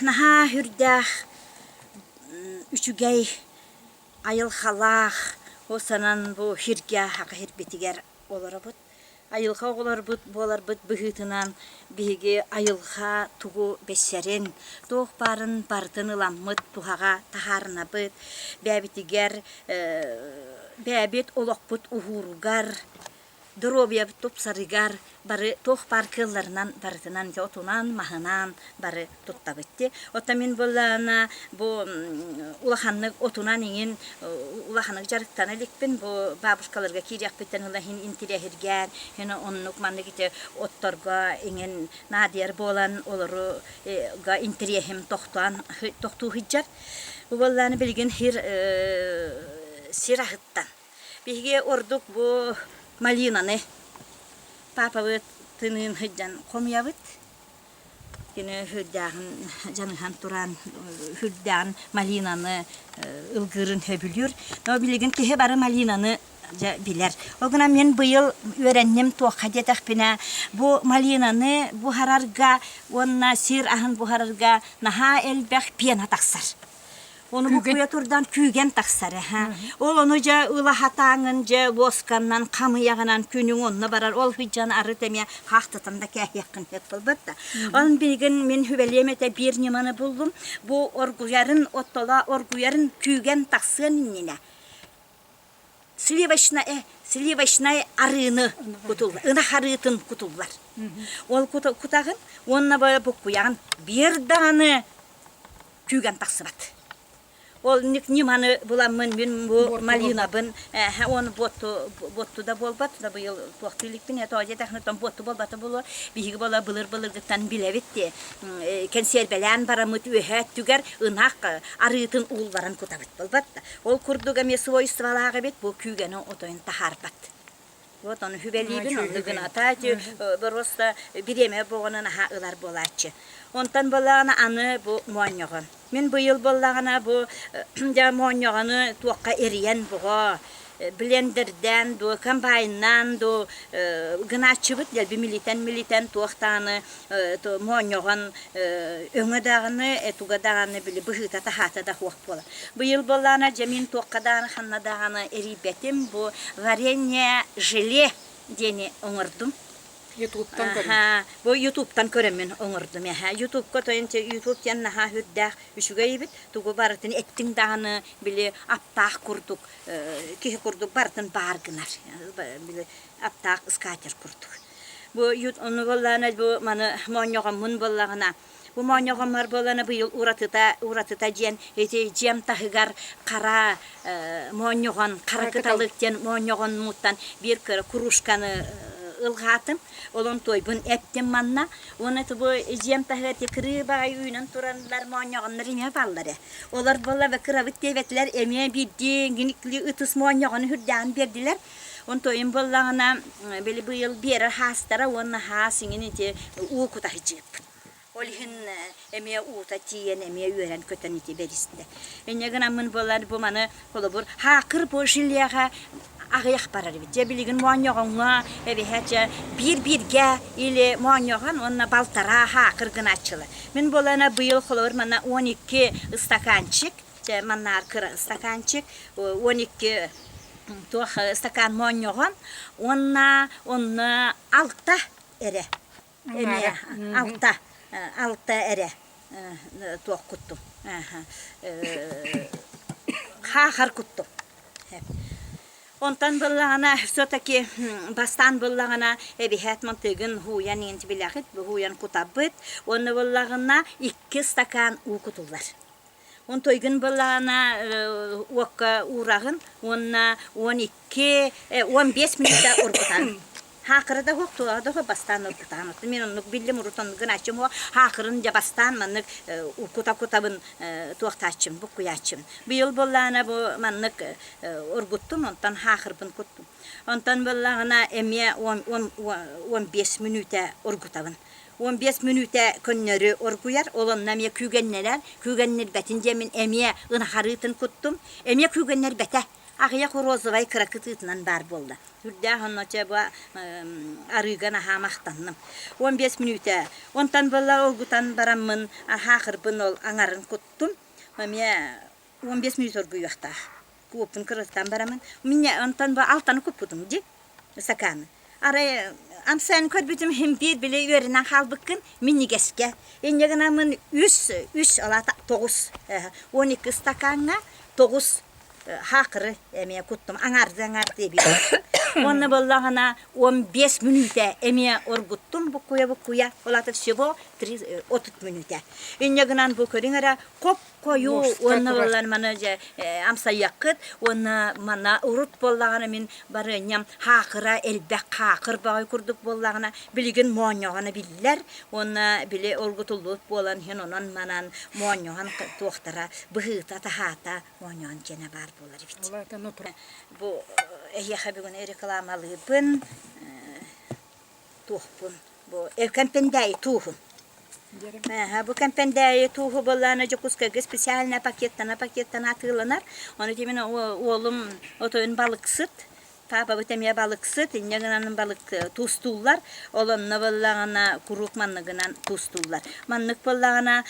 Наһаа сүрдээх үчүгэй айылҕалаах, ол санаан бу сиргэ саха сирбитигэр олоробут. Айылҕа оҕолорбут буоларбыт быһыытынан биһиги айылҕа тугу бэссэрин, туох баарын барытын ыламмыт туһаҕа таһаарынабыт, бэйэбитигэр бэйэбит олохпут уһууругар. Доруобуйабыт тупсарыгар бары туох баар кыалларынан барытынан отунан, маһынан бары туттабыт дии. Оттон мин буоллаҕына бу улаханнык отунан иҥин улаханнык дьарыктана иликпин. Бу бабушкаларга киириэхпиттэн ыла иһин интириэһиргээн, иһин оннук маннык ити отторго иҥин наадыйар буолан олору интириэһим тохтоон тохтуу сылдьар. Бу буоллаҕына билигин сир сир аһыттан. Биһиги ордук бу малинаны папабыт тыныын сылдьан хомуйабыт. Кини үрдээҕин дьаныһан туран үрдээҕин малинаны ылгыырын сөбүлүүр. Но билигин киһи бары малинаны дьэ билэр. Ол гынан мин быйыл үөрэнним туохха диэтэхпинэ, бу малинаны буһарарга уонна сир аһын буһарарга наһаа элбэх пена тахсар. Ону букуйа турдан күүгэн тахсар аха. Ол ону дьэ ылаһатааҥын дьэ луосканнан хамыйаҕынан күнүҥ онно барар. Ол сыдьан арыт эмиэ хаахтатан да кээһиэххин сөп буолбат да. Онон билигин мин сүбэлиэм этэ биир ньыманы буллум. Бу оргуйарын оттоло оргуйарын күүгэн тахсыан иннинэ сливочная сливочнай арыыны кутуллар, ынах арыытын кутуллар. Ол кутаҕын уонна буккуйаҕын биир даҕаны күүгэн тахсыбат. Ол ньыманы буламмын мин бу малинабын он буотту буотту да буолбат да быйыл туохтуу иликпин это диэтэхинэ буотту буолбата буолуо биһиги буола былыр былыргыттан билэбит дии кэнсиэрбэлээн бараммыт үөһэ өттүгэр ынах арыытын уулларан кутабыт буолбат да ол курдук эмиэ свойстволаах эбит бу күүгэни отойун таһаарбат Вот ону сүбэлиибин, оннук гыната просто бириэмэ буоҕунан аһа ылар буолааччы. Онтон буоллаҕына аны бу моонньоҕон. Мин быйыл буоллаҕына бу дьэ моонньоҕону туохха эрийэн буҕо блендердээн дуу, комбайннаан дуу гынааччыбыт дэлби милитэн-милитэн туох даҕаны моонньоҕон өҥө даҕаны, туга даҕаны били быһыыта таһаата да суох буолар. Быйыл буоллаҕына дьэ мин туохха даҕаны ханна даҕаны эрийбэтим бу варенье желе диэни оҥордум. Ютубтан көрөн. Бу Ютубтан көрөммүн оҥордум. Ютубка тойон Ютуб диэн наһаа үрдээх үчүгэй эбит. Тугу барытын эттиҥ даҕаны били аптаах курдук киһи курдук барытын баар гынар. Били аптаах скатер курдук. Бу ону буоллаҕына бу маны моонньоҕоммун буоллаҕына Бу моонньоҕоммор буолана быйыл уратыта уратыта диэн ити дьиэм таһыгар хара моонньоҕон хара кыталык диэн моонньоҕоннууттан биир кыра кружканы ылҕаатым. Ол онтуойбун эптим манна. Уонна бу дьиэм таһыгар ити кырыы баҕайы үүнэн тураннар моонньоҕоннор эмиэ бааллар ээ. Олор буолла кырабыт диэбэтилэр эмиэ биирдии гиникли ытыс моонньоҕону үрдээҕин биэрдилэр. Онтуойум буоллаҕына били быйыл биэрэр хаастара уонна хаас иҥин ити уу кутаһыдьыыппыт. Ол иһин эмиэ уута тиийэн эмиэ үөрэн-көтөн ити бэристэ. Инньэ гынаммын буолар бу маны холобур хаакыр бу жилеҕа аҕыйах барар эбит. Дьэ билигин моонньоҕоҥҥо эбиһэ чэ биир-бииргэ или моонньоҕон уонна балтараа хаакыр гынааччылар. Мин буолана быйыл холобур манна 12 ыстакаанчик чэ маннаар кыра ыстакаанчик 12 туох ыстакаан моонньоҕон уонна онно алта эрэ эмиэ алта алта эрэ туох куттум хаахар куттум онтон буллаҕына все-таки бастаан буллаҕына эбиһээт мантыгын һууйан иҥин билэхит һууйан кутабыт уонна буллаҕына икки стакан уу кутуллар Онтойгун былаана уокка уураҕын уонна 12, 15 мүнүүтэ оргутан. Хаакыра да суох, туоҕа да суох бастаан оргутаан. Мин оннук биллим урут оннук гынааччым уо хаакырын дьэ бастаан маннык кута-кутабын туохтааччым, буккуйааччым. Быйыл буоллаҕына бу маннык оргуттум, онтон хаакырбын куттум. Онтон буоллаҕына эмиэ 15 мүнүүтэ оргутабын. 15 мүнүүтэ көннөрү оргуйар, ол онно эмиэ күүгэннэрэр, күүгэннирбэтин диэммин эмиэ ынахарыытын куттум, эмиэ күүгэннэрбэтэ. Аҕыйах розовай кыра кытыытынан баар буолла. Үрдээх онно чэ бу арыыга наһаа махтанным. 15 мүнүүтэ. Онтон буолла оргутан бараммын хаахырбын ол аҥарын куттум. Эмиэ 15 мүнүүтэ оргуйуохтаах. Куоппун кырыттан бараммын. Мине онтон бу алтаны куппутум дии стаканы. Арай амсайан көрбүтүм иһин биир били үөрэнэн хаалбыккын минньигэскэ. Инньэ гынаммын үс, үс алаата тоҕус, 12 стакаҥҥа тоҕус. хаакыры эмиэ куттум аҥаарды аҥаарды эбии уонна буоллаҕына 15 мүнүүтэ эмиэ оргуттум буккуйа-буккуйа ол аата всего 30 мүнүүтэ инньэ гынан бу көрүҥ эрэ хоп-хойуу уонна буоллар маны дьэ амсайыаххыт уонна манна урут буоллаҕына мин барыанньам хаакыра элбэх хаакыр баҕай курдук буоллаҕына билигин моонньоҕоно биллэр уонна били оргутуллубут буолан иһин онон манан моонньоҕон туохтара быһыыта таһаата моонньоҕон киэнэ баар буолар эбит. Бу эһиэхэ бүгүн рекламалыыбын туохпун бу Кэмпэндээйи тууһун. Бу Кэмпэндээйи тууһу буоллаана Дьокуускайга специальная пакеттана пакеттана атыыланар. Ону мин уолум отойун балыксыт Паапабыт эмиэ балыксыт, инньэ гынан балык туустууллар. Ол онно буоллаҕына куруук манныгынан туустууллар. Маннык буоллаҕына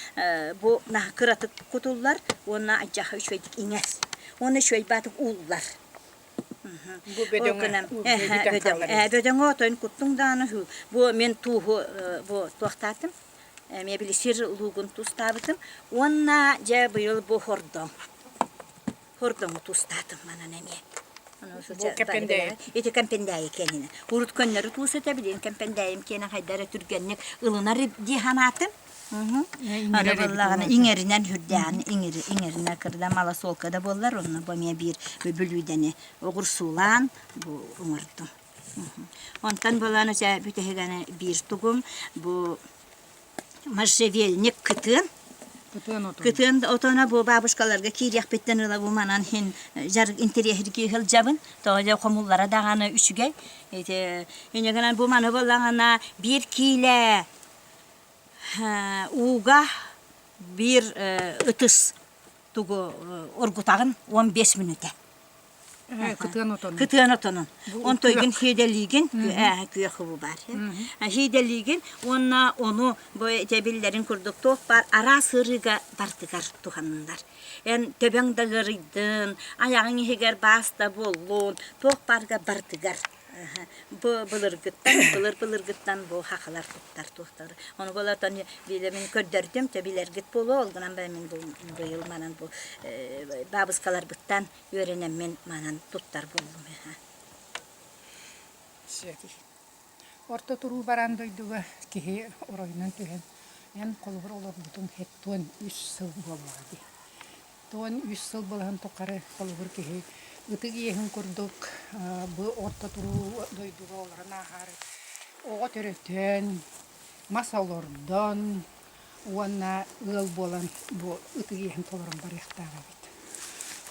бу кыратык кутуллар уонна адьаха үчүгэйдик иҥэр. Уонна үчүгэй баатык ууллар. Бу бөдөҥө бөдөҥө отойун куттуҥ даҕаны бу мин тууһу бу туохтаатым эмиэ били сир луугун туустаабытым уонна дьэ быйыл бу хордоҥ Хордоҥу туустаатым манан эмиэ. Бу кэмпэндээйи. Ити кэмпэндээйи киэнинэ. Урут көннөрү туус этэ, билигин кэмпэндээйим киэнэ хайда эрэ түргэнник ылынар дии санаатым. Аны буоллаҕына иҥэринэн үрдээн иҥэринэ кырда малосолка да буоллар, онно бу эмиэ биир бүлүүдэни оҕурсуулаан бу оҥордум. Онтон буолан өсө бүтэһиганы биир тугум бу можжевельник кытыан. Кытыан отоно. Кытыан отоно бу бабушкаларга киириэхпиттэн ыла бу манан иһин дьарык интэриэһиргии сылдьабын. Тоҕо дьэ хомуллара даҕаны үчүгэй. Ити инньэ гынан бу маны буоллаҕына биир киилэ ууга биир ытыс тугу оргутаҕын 15 мүнүүтэ. Кытыан отонун. Кытыан отонун. Онтойгун хиэдэлиигин, күөх бу баар. Хиэдэлиигин уонна ону бу этэбиллэрин курдук туох баар араас ыарыыга бартыгар туһаныллар. Эн төбөҥ да ыарыйдын, айаҕыҥ иһигэр баас да буоллун, туох баарга бартыгар Бу былыргыттан, былыр-былыргыттан бу хахалар туттар туохтар. Ону болотон билэ мин көрдөрдүм, те билэргит буолуо, ол гынан баран мин бу быйыл манан бу бабыскаларбыттан үөрэнэммин манан туттар буоллум. Орто туруу бараан дойдуга киһи оройунан түһэн, эн холобур олорбутуҥ хэттуон үс сыл буоллаҕа дии. 13 сыл былаһын тухары холобур киһи ытык иэһин курдук бу орто туруу дойдуга олорон ааһаары оҕо төрөтөн, мас олордон уонна ыал буолан бу ытык иэһин толорон барыахтаах эбит.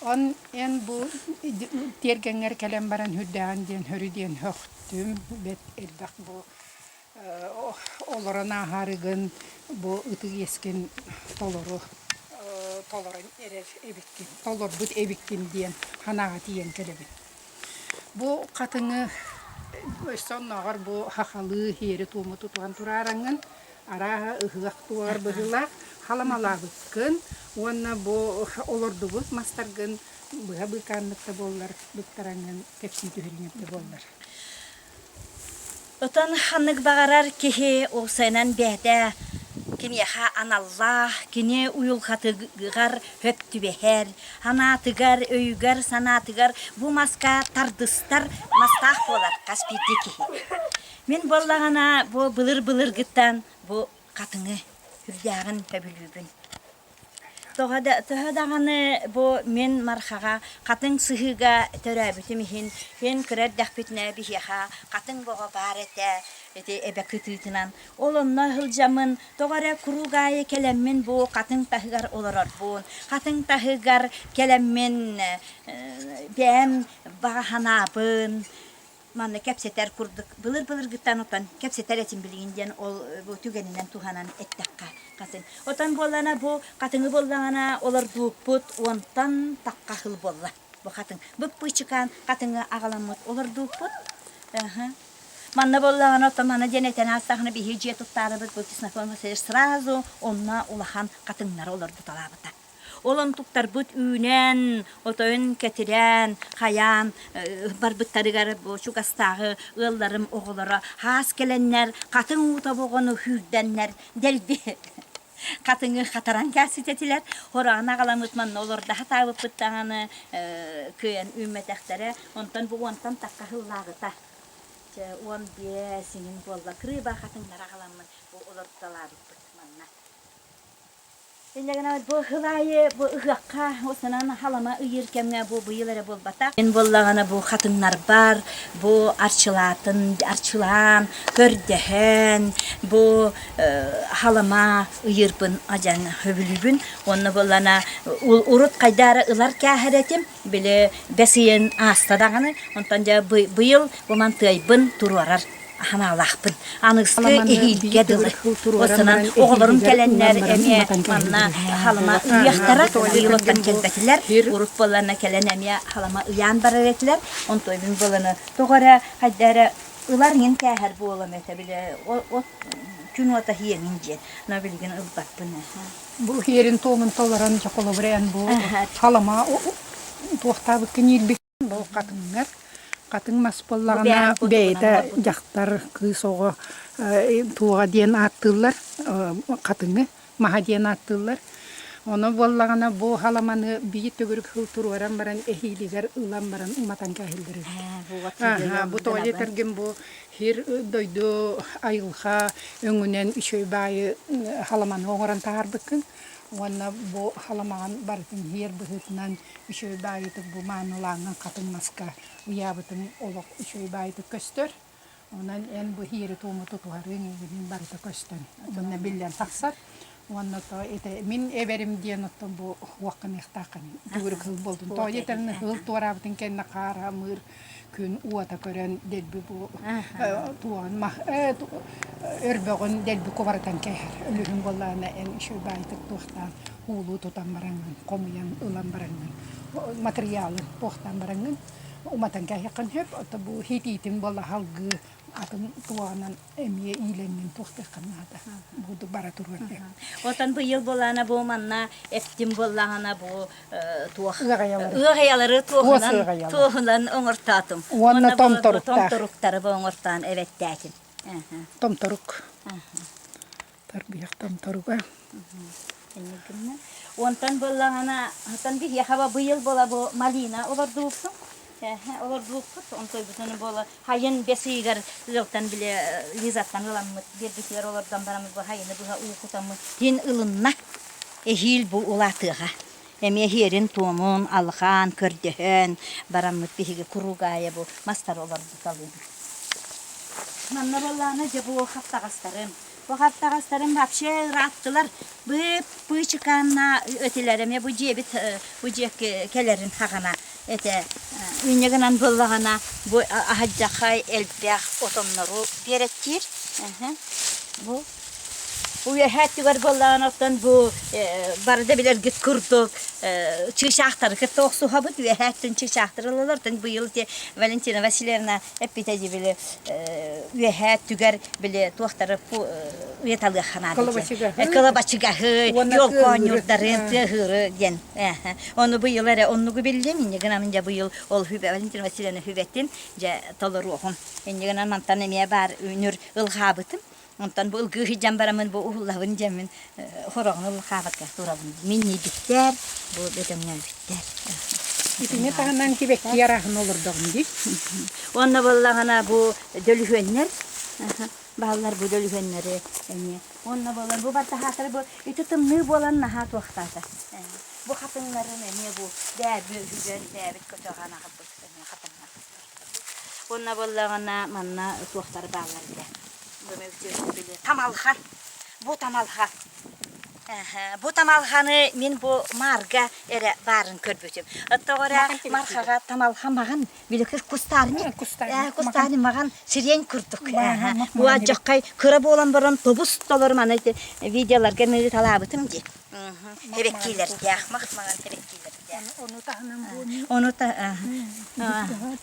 Он эн бу тиэргэҥҥэр кэлэн баран үрдээҕин диэн хөрү диэн хөхтүм, бэт элбэх бу олорон ааһарыгын бу ытык иэскин толору толорон эрэр эбиккин, толорбут эбиккин диэн санааҕа тиийэн кэлэбин. Бу хатыҥы өссө оннооҕор бу хахалыы сиэри-туому тутуһан тураараҥҥын, арааһа ыһыах туоҕар быһыылаах халамалаабыккын уонна бу олордубут мастаргын быһа быыкааннык да буоллар быктараҥҥын кэпсии түһэриҥ эбитэ буоллар. Отон ханнык баҕарар киһи уопсайынан бэйэтэ киниэхэ аналлаах, кини уйулҕатыгар сөп түбэһэр, санаатыгар, өйүгэр-санаатыгар бу маска тардыстар мастаах буолар хас биирдии киһи. Мин буоллаҕына бу былыр-былыргыттан бу хатыҥы үрдээҕин сөбүлүүбүн. Төһө даҕаны бу мин Мархаҕа хатыҥ сыһыыга төрөөбүтүм иһин, мин кыра эрдэхпитинэ биһиэхэ хатыҥ бөҕө баар этэ, ити эбэ кытыытынан. Ол онно сылдьаммын, тоҕо эрэ куруук аайы кэлэммин бу хатыҥ таһыгар олорорбун, хатыҥ таһыгар кэлэммин бэйэм баҕа санаабын, манна кэпсэтэр курдук былыр-былыргыттан отон кэпсэтэр этим билигин диэн ол бу түгэнинэн туһанан эттэххэ хатыҥ. Отон буоллаҕына бу хатыҥы буоллаҕына олордууппут уонтан тахха сыл буолла бу хатыҥ. Быппыычыкаан хатыҥы аҕаламмыт олордууппут. Манна буоллаҕына оттон манна диэн этэн аастаҕына биһи дьиэ туттаарыбыт бу Ксенофонт Васильевич сразу онно улахан хатыҥнары олордуталаабыта. Ол онтуктарбыт үүнэн, отойун кэтирээн, хайаан барбыттарыгар бу чугастааҕы ыалларым оҕолоро хаас кэлэннэр, хатыҥ уута боҕону сүүрдэннэр дэлби. Хатыҥы хатаран кээситэтилэр. Хороҕун аҕаламмыт манна олордо сатаабыппыт даҕаны кыайан үүммэтэхтэрэ. Онтон бу уонтан тахха сыллааҕыта чэ 15 иҥин буолла кырыыба хатыҥнары аҕаламмын бу олордуталаабыппыт манна. Инньэ гынан бу сыл аайы бу ыһыахха осынан халама ыйыыр кэмҥэ бу быйыл эрэ буолбатах. Мин буоллаҕына бу хатыҥнарбар бу арчылаатын арчылаан көрдөһөн бу халама ыйыырбын адьан сөбүлүүбүн. Уонна буоллаҕына урут хайда эрэ ылар кээһэр этим. Били бэс ыйын ааста даҕаны онтон дьэ быйыл бу мантыайбын туруорар санаалаахпын. Аныгыскы эһиилгэ дылы. Осынан оҕолорум кэлэннэр эмиэ манна халыма ыйыахтара, быйыл оттон кэлбэтилэр. Урут буолларына кэлэн эмиэ халыма ыйаан барар этилэр. Онтуойбун буоланы тоҕо эрэ хайда эрэ ылар иҥин кээһэр буолам этэ били от күн уота иһиэҥин диэн. Но билигин ылбаппын. Бу иһиэрин туомун толорон дьэ холобура эн бу халыма туохтаабыккын иирбит Бу хатыҥҥар хатыҥ мас буоллаҕына бэйэтэ дьахтар, кыыс оҕо туоҕа диэн ааттыыллар, хатыҥы маһа диэн ааттыыллар. Ону буоллаҕына бу халаманы биир төгүрүк сыл туруоран баран эһиилигэр ылан баран уматан кээһэллэр эбит. Бу тоҕо диэтэргин бу сир дойду айылҕа өҥүнэн үчүгэй баайы халаманы оҥорон таһаарбыккын уонна бу халамаҕын барытын иһиэр быһыытынан Үчүгэй баайытык бу маанылааҥҥын хатыҥ маска ыйаабытыҥ олох үчүгэй баайытык көстөр. Онон эн бу иһиэри-туому тутуһарыҥ эйигин барыта көстөн уонна биллэн тахсар. Уонна то ити мин эбэрим диэн оттон бу уохханыахтааххын төгүрүк сыл буолтун. Тоҕо диэтэрин ыһыл туораабытын кэннэ хаар амыыр күн уота көрөн дэлби бу туоҕун өрбөҕүн дэлби кубарытан кээһэр. Өлүһүн буоллаҕына эн үчүгэй баайытык туохтаан уулуу тутан бараҥҥын, хомуйан ылан бараҥҥын, матырыйаалын туохтаан бараҥҥын уматан кээһиэххин сөп. Ото бу хитиитин буолла салгыы атын туоҕунан эмиэ иилэҥҥин туохтуоххун наада. Бурдук бара туруон сөп. Отон быйыл буолаана бу манна эптим буоллаҕына бу туох Ыаҕайалары. ыаҕайалары Туос туоһунан ыаҕайалар. туоһунан оҥортоотум. Уонна томторуктаах. Томторуктары бу оҥортоон эбэттээтим. Томторук. Тарбыйах томторуга. Онтон буоллаҕына, оттон биһиэхэ быйыл буола бу малина олордубуппут. Олордубуппут. Онтойбутун буола хайын бэс ыйыгар ыалтан бile Лизаттан ыламмыт биэрбитигэр олордон бараммыт бу хайыны быһа уу кутаммыт тин ылынна. Эһиил бу улаатыаҕа. Эмиэ иһиэрин-туомун алҕаан, көрдөһөн бараммыт биһиги куруук аайы бу мастары олордуталыыбыт. Манна буоллаҕына дьэ бу хаптаҕастарым. Бу хаптаҕастарым вообще ырааттылар. Бып быычыкаанна этилэр эмиэ бу дьиэбит бу дьиэ кэлэрин хаҕана этэ. Инньэ гынан буоллаҕына бу аһадьахай элбэх отоннору биэрэттиир. Бу Үөһээ өттүгэр буоллаҕына оттон бу бары да билэргит курдук чыычаахтары кытта охсуһабыт. Үөһээ өттүн чыычаахтар ылаллар. Оттон быйыл ити Валентина Васильевна эппитэ дии били үөһээ өттүгэр били туохтары ыйыталыахха наада диэн. Кылабачыгаһы, елка оонньуурдарын, тыаһыыры диэн. Ону быйыл эрэ оннугу биллим. Инньэ гынан дьэ быйыл ол Валентина Васильевна сүбэтин дьэ толоруоҕум. Инньэ гынан мантан эмиэ баар үнүр ылҕаабытым. Онтон бу ылгыы сылдьан бараммын бу уһуллабын диэммин хороҕун ыллахаабакка турабын. Минньийбиттэр, бу бөдөҥнөөбүттэр. Итини таһынан кибэкки арааһын олордоҕум дии. Уонна буоллаҕына бу дөлүһүөннэр бааллар бу дөлүһүөннэри эмиэ. Уонна буолар бу баттаһаатары бу ити тымныы буолан наһаа туохтаата. Бу хатыҥнарын эмиэ бу бээби үһүгэр бээбит көтөҕөн аҕалбыт эмиэ хатыҥнар. Уонна буоллаҕына манна туохтар бааллар этэ. Тамалха. Бу тамалха. Бу тамалханы мин бу маарга эрэ баарын көрбүтүм. Оттоҕо эрэ мархаҕа тамалха маҕан биликир кустарник кустарник маҕан сирень курдук. Бу адьаххай кыра буолан баран тобус толору маны видеоларга мири талаабытым дии. Эбэккиилэрдээх мах маҕан эбэккиилэрдээх. Ону таһынан Ону та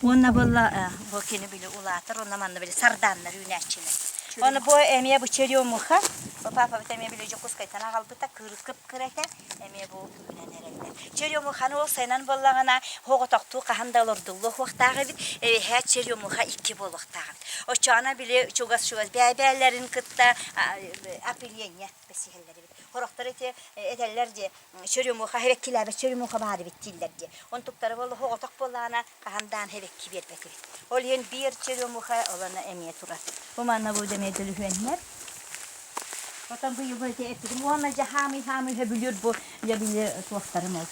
уонна буолла бу кини били улаатар уонна манна били сардааннар үүнээччилэр. Оны бу эмиэ бу черемуха. Бу папабыт эмиэ били Дьокуускайтан аҕалбыта кыырыс кып-кыра этэ. Эмиэ бу үүнэн эрэллэр. Черемуханы ол сайынан буоллаҕына оҕотохтуу хаһан да олордуллуо суохтаах эбит. Эбэһээт черемуха икки буолуохтаах эбит. Оччоҕуна били чугас-чугас бэйэ-бэйэлэрин кытта опыление бэсиһэллэр эбит. Сорохтор ити этэллэр дии черемуха хэрэккилээбэт черемуха баар эбит дииллэр дии. Онтуктара буолла оҕотох буоллаҕына хаһан даан хэрэкки биэрбэт эбит. Ол иһин биир черемуха олоно эмиэ турар. Бу манна бу эмиэ дөлүһүөннэр. Потом быйыл ити эппитим уонна дьэ хаамый-хаамый сөбүлүүр бу дьэ били туохтарым ол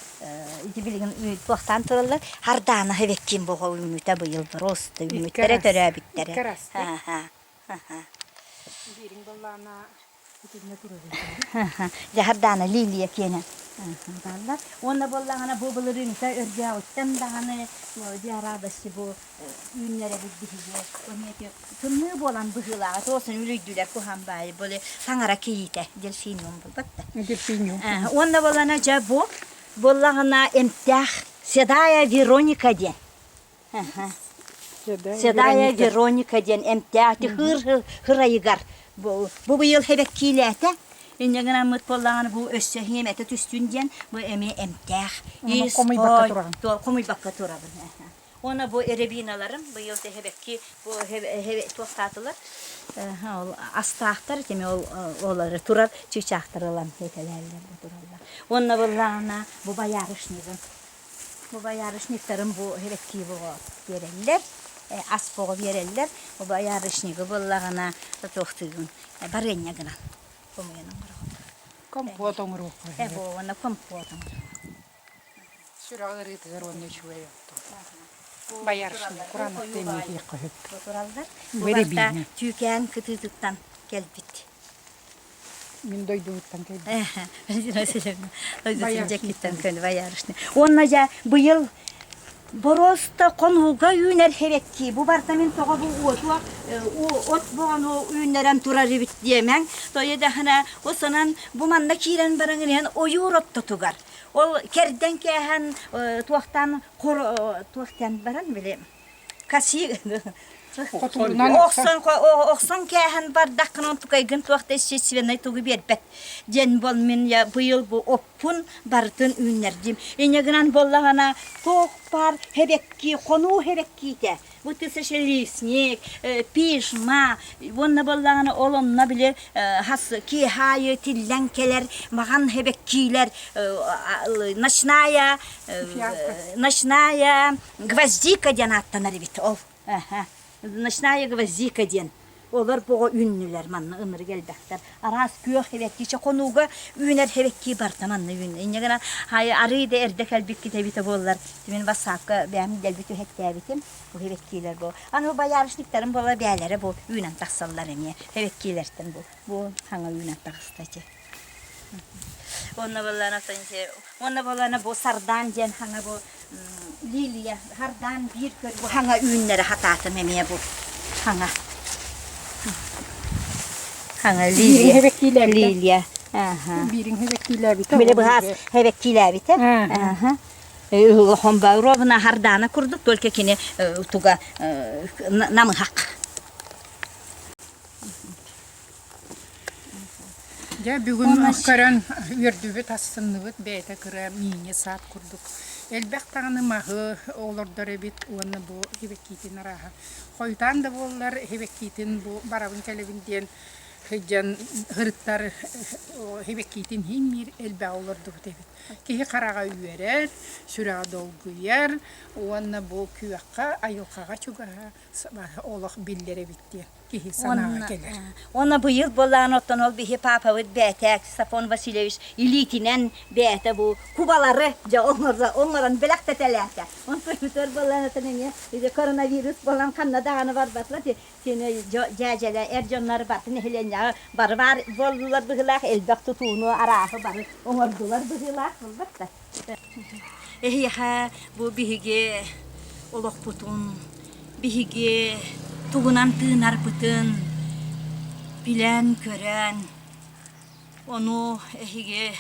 ити билигин туохтаан тураллар хардаана хэбэккиин боҕо үүммүтэ быйыл просто үүммүттэрэ төрөөбүттэрэ. Биириҥ быллаана итиннэ турар Дьаһардаана Лилия киэнэ бааллар. Уонна буоллаҕына бу былырыыҥҥыта өрдөөҕүттэн даҕаны диарадости бу үүннэрэбит биһиги. Эмиэ тымныы буолан быһыылааҕа туосын үлүйдүлэр куһаан баайы были таҥара кийиитэ дельфиниум булбат да. Дельфиниум. Уонна буоллаҕына дьэ бу буоллаҕына эмтээх Седая Вероника диэн Седая Вероника диэн эмтээх хыр хырайыгар бу быйыл хэбэккиилээтэ. Инньэ гынаммыт буоллаҕына бу өссө хиэмэтэ түстүн диэн бу эмиэ эмтээх. Хомуйбакка тураҕын. Хомуйбакка турабын. Уонна бу рябиналарым быйыл хэбэкки бу туохтаатылар ол астаахтар тими ол олары турар чыычаахтар ылан хэтэлээллэр бу тураллар. Уонна буоллаҕына бу боярышнигым Бу боярышниктарын бу эрэктии боҕо биэрэллэр, ас боҕо биэрэллэр. Бу боярышнигы буоллаҕына туохтуугун барыанньа гынан хомуйан оҥороҕун. Компот оҥоруохха Э, бу уонна компот оҥороҕун. Сүрэх ыарыытыгар уонна үчүгэй оттон. Боярышник кураанахта эмиэ иһиэххэ сөп. Бу тураллар. Бу барыта түүкээн кытыытыттан кэлбит. Мин дойдубуттан кэлбит. Васильевна дьэккиттэн көн боярышник. Уонна дьэ быйыл боруоста хонууга үүнэр хэрэкки бу барта мин тоҕо бу уотуа от боҕону үүннэрэн турар эбит диэмэҥ тойо даһына осонон бу манна киирэн баран иһэн ойуур оттотугар ол кэрдэн кээһэн туохтан туохтан баран били Каси охсон охсон кээһэн бардаххына онтукайгын туох да естественнай тугу биэрбэт диэн бол мин я быйыл бу оппун барытын үүннэрдим. Инньэ гынан буоллаҕына туох баар хэбэкки хонуу хэбэккиитэ бу тысячелистник пижма уонна буоллаҕына ол онно били хас киэһэ аайы тиллэн кэлэр маҕан хэбэккиилэр ночная ночная Гвоздика диэн ааттанар эбит ол. Ночная гвоздика диэн. Олор боҕо үүннүлэр манна ынырык элбэхтэр. Араас күөх хэбэкки хонууга үүнэр хэбэкки барыта манна үүннэ. Инньэ гынан арыы да эрдэ кэлбиккит эбитэ буоллар мин бассаапка бэйэм дэлби түһэттээбитим. Бу хэбэккиилэр бу. Аны боярышниктарым буола бээлэрэ бу үүнэн тахсаллар эмиэ. Хэбэккиилэртэн бу. Бу саҥа үүнэн таҕыста ити. Уонна буоллаана уонна буоллаана бу сардаан диэн хаҥа бу лилия сардаан биир көр бу хаҥа үүннэрэ хатаатым эмиэ бу хаҥа хаҥа лилия лилия биириҥ хэбэккиилээбитэ били быһаас хэбэккиилээбитэ улахан ровно хардаана курдук только кини туга намыһах Дьэ бүгүн көрөн үөрдүбүт, астынныбыт бэйэтэ кыра миини саат курдук. Элбэх даҕаны маһы олордор эбит уонна бу хибэккиитин арааһа. Хойутаан да буоллар хибэккиитин бу барабын кэлэбин диэн сылдьан һырыттар хибэккиитин иһин биир элбэҕи олордубут эбит. Киһи хараҕа үөрэр, сүрэҕэ долгуйар уонна бу күөххэ, айылҕаҕа чугаһа олох биллэр эбит диэн. киһи санааҕа кэлэр. Уонна быйыл буоллаҕына оттон ол биһи паапабыт бээтэ Сафон Васильевич илиитинэн бээтэ бу кубалары дьэ оҥорон бэлэхтэтэлээтэ. Онтон буоллаҕына эмиэ коронавирус буолан ханна даҕаны барбатылар сини дьээдьэлэ эр дьоннор бары нэһилиэнньэҕэ бары баар буоллулар быһыылаах элбэх тутууну арааһы бары оҥордулар быһыылаах буолбат да. Эһиэхэ бу биһиги олохпутун биһиги тугунан тыынарбытын билэн-көрөн. Ону эһиги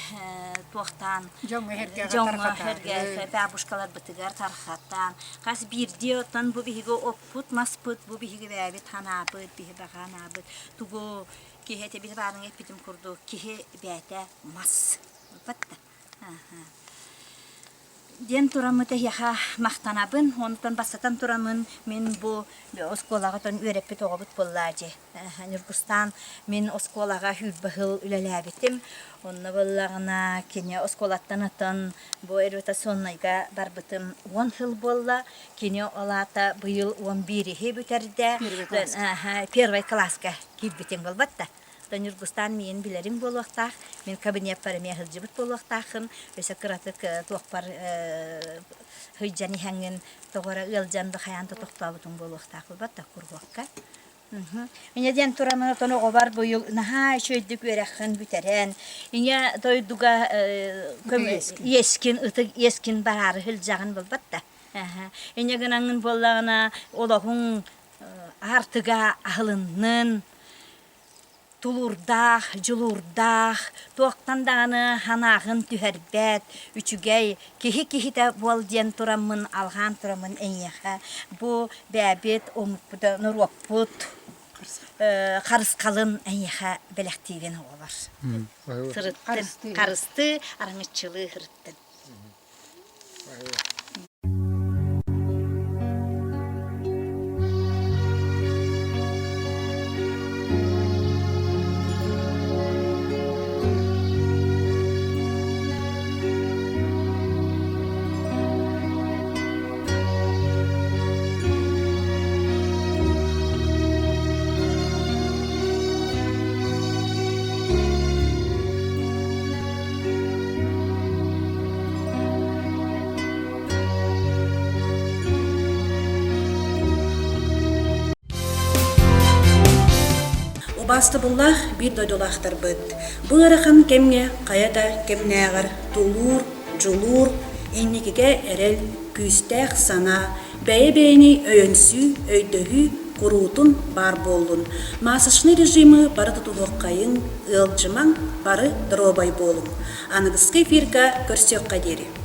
туохтаан дьоҥҥо эргэ бабушкаларбытыгар тархатан хас биирдии оттон бу биһиги оппут маспыт бу биһиги бэйэбит ханаабыт биһи баҕанаабыт тугу киһи этэ били баарыҥа эппитим курдук киһи бэйэтэ мас батта диэн тураммыт эһиэхэ махтанабын. Онтон бастатан тураммын мин бу оскуолаҕа отон үөрэппит оҕобут буоллаа дьи. Ньургустаан мин оскуолаҕа сүүрбэ сыл үлэлээбитим. Онно буоллаҕына кини оскуолаттан отон бу ротационнайга барбытым уон сыл буолла. Кини ол аата быйыл уон биириһи бүтэрдэ. Первый кылааска киирбитим буолбат да. Оттон Ньургустаан миигин билэриҥ буолуохтаах, мин кабинеппар эмиэ сылдьыбыт буолуохтааххын, өссө кыратык туохпар сылдьан иһэҥҥин тоҕо эрэ ыалдьан да хайаан да тохтообутуҥ буолуохтаах буолбат да куруһуокка. Иньэ диэн тураммын оттон оҕобор быйыл наһаа үчүгэйдик үөрэххин бүтэрэн, ийэ дойдуга иэскин ытык иэскин бараары сылдьаҕын буолбат да. Иньэ гынаҥҥын буоллаҕына олоҕуҥ аартыга аһылыннын, Тулуурдаах, дьулуурдаах, туохтан даҕаны санааҕын түһэрбэт, үчүгэй, киһи киһитэ буол диэн тураммын алҕаан тураммын эйиэхэ бу бэйэбит омукпут, норуоппут харысхалын эйиэхэ бэлэхтиибин оҕолор. Сырыттын, харыстыы, араҥаччылыы сырыттын. Убаастабыллаах биир дойдулаахтарбыт, бу ыарахан кэмҥэ хайа да кэмнээҕэр тулуур, дьулуур, инникигэ эрэл, күүстээх санаа, бэйэ-бэйэни өйөнсүү, өйдөһүү куруутун баар буоллун. Масочный режимы бары тутуһуоххайыҥ, ыалдьымаҥ, бары доруобай буолуҥ. Аныгыскы эфирга көрсүөххэ диэри.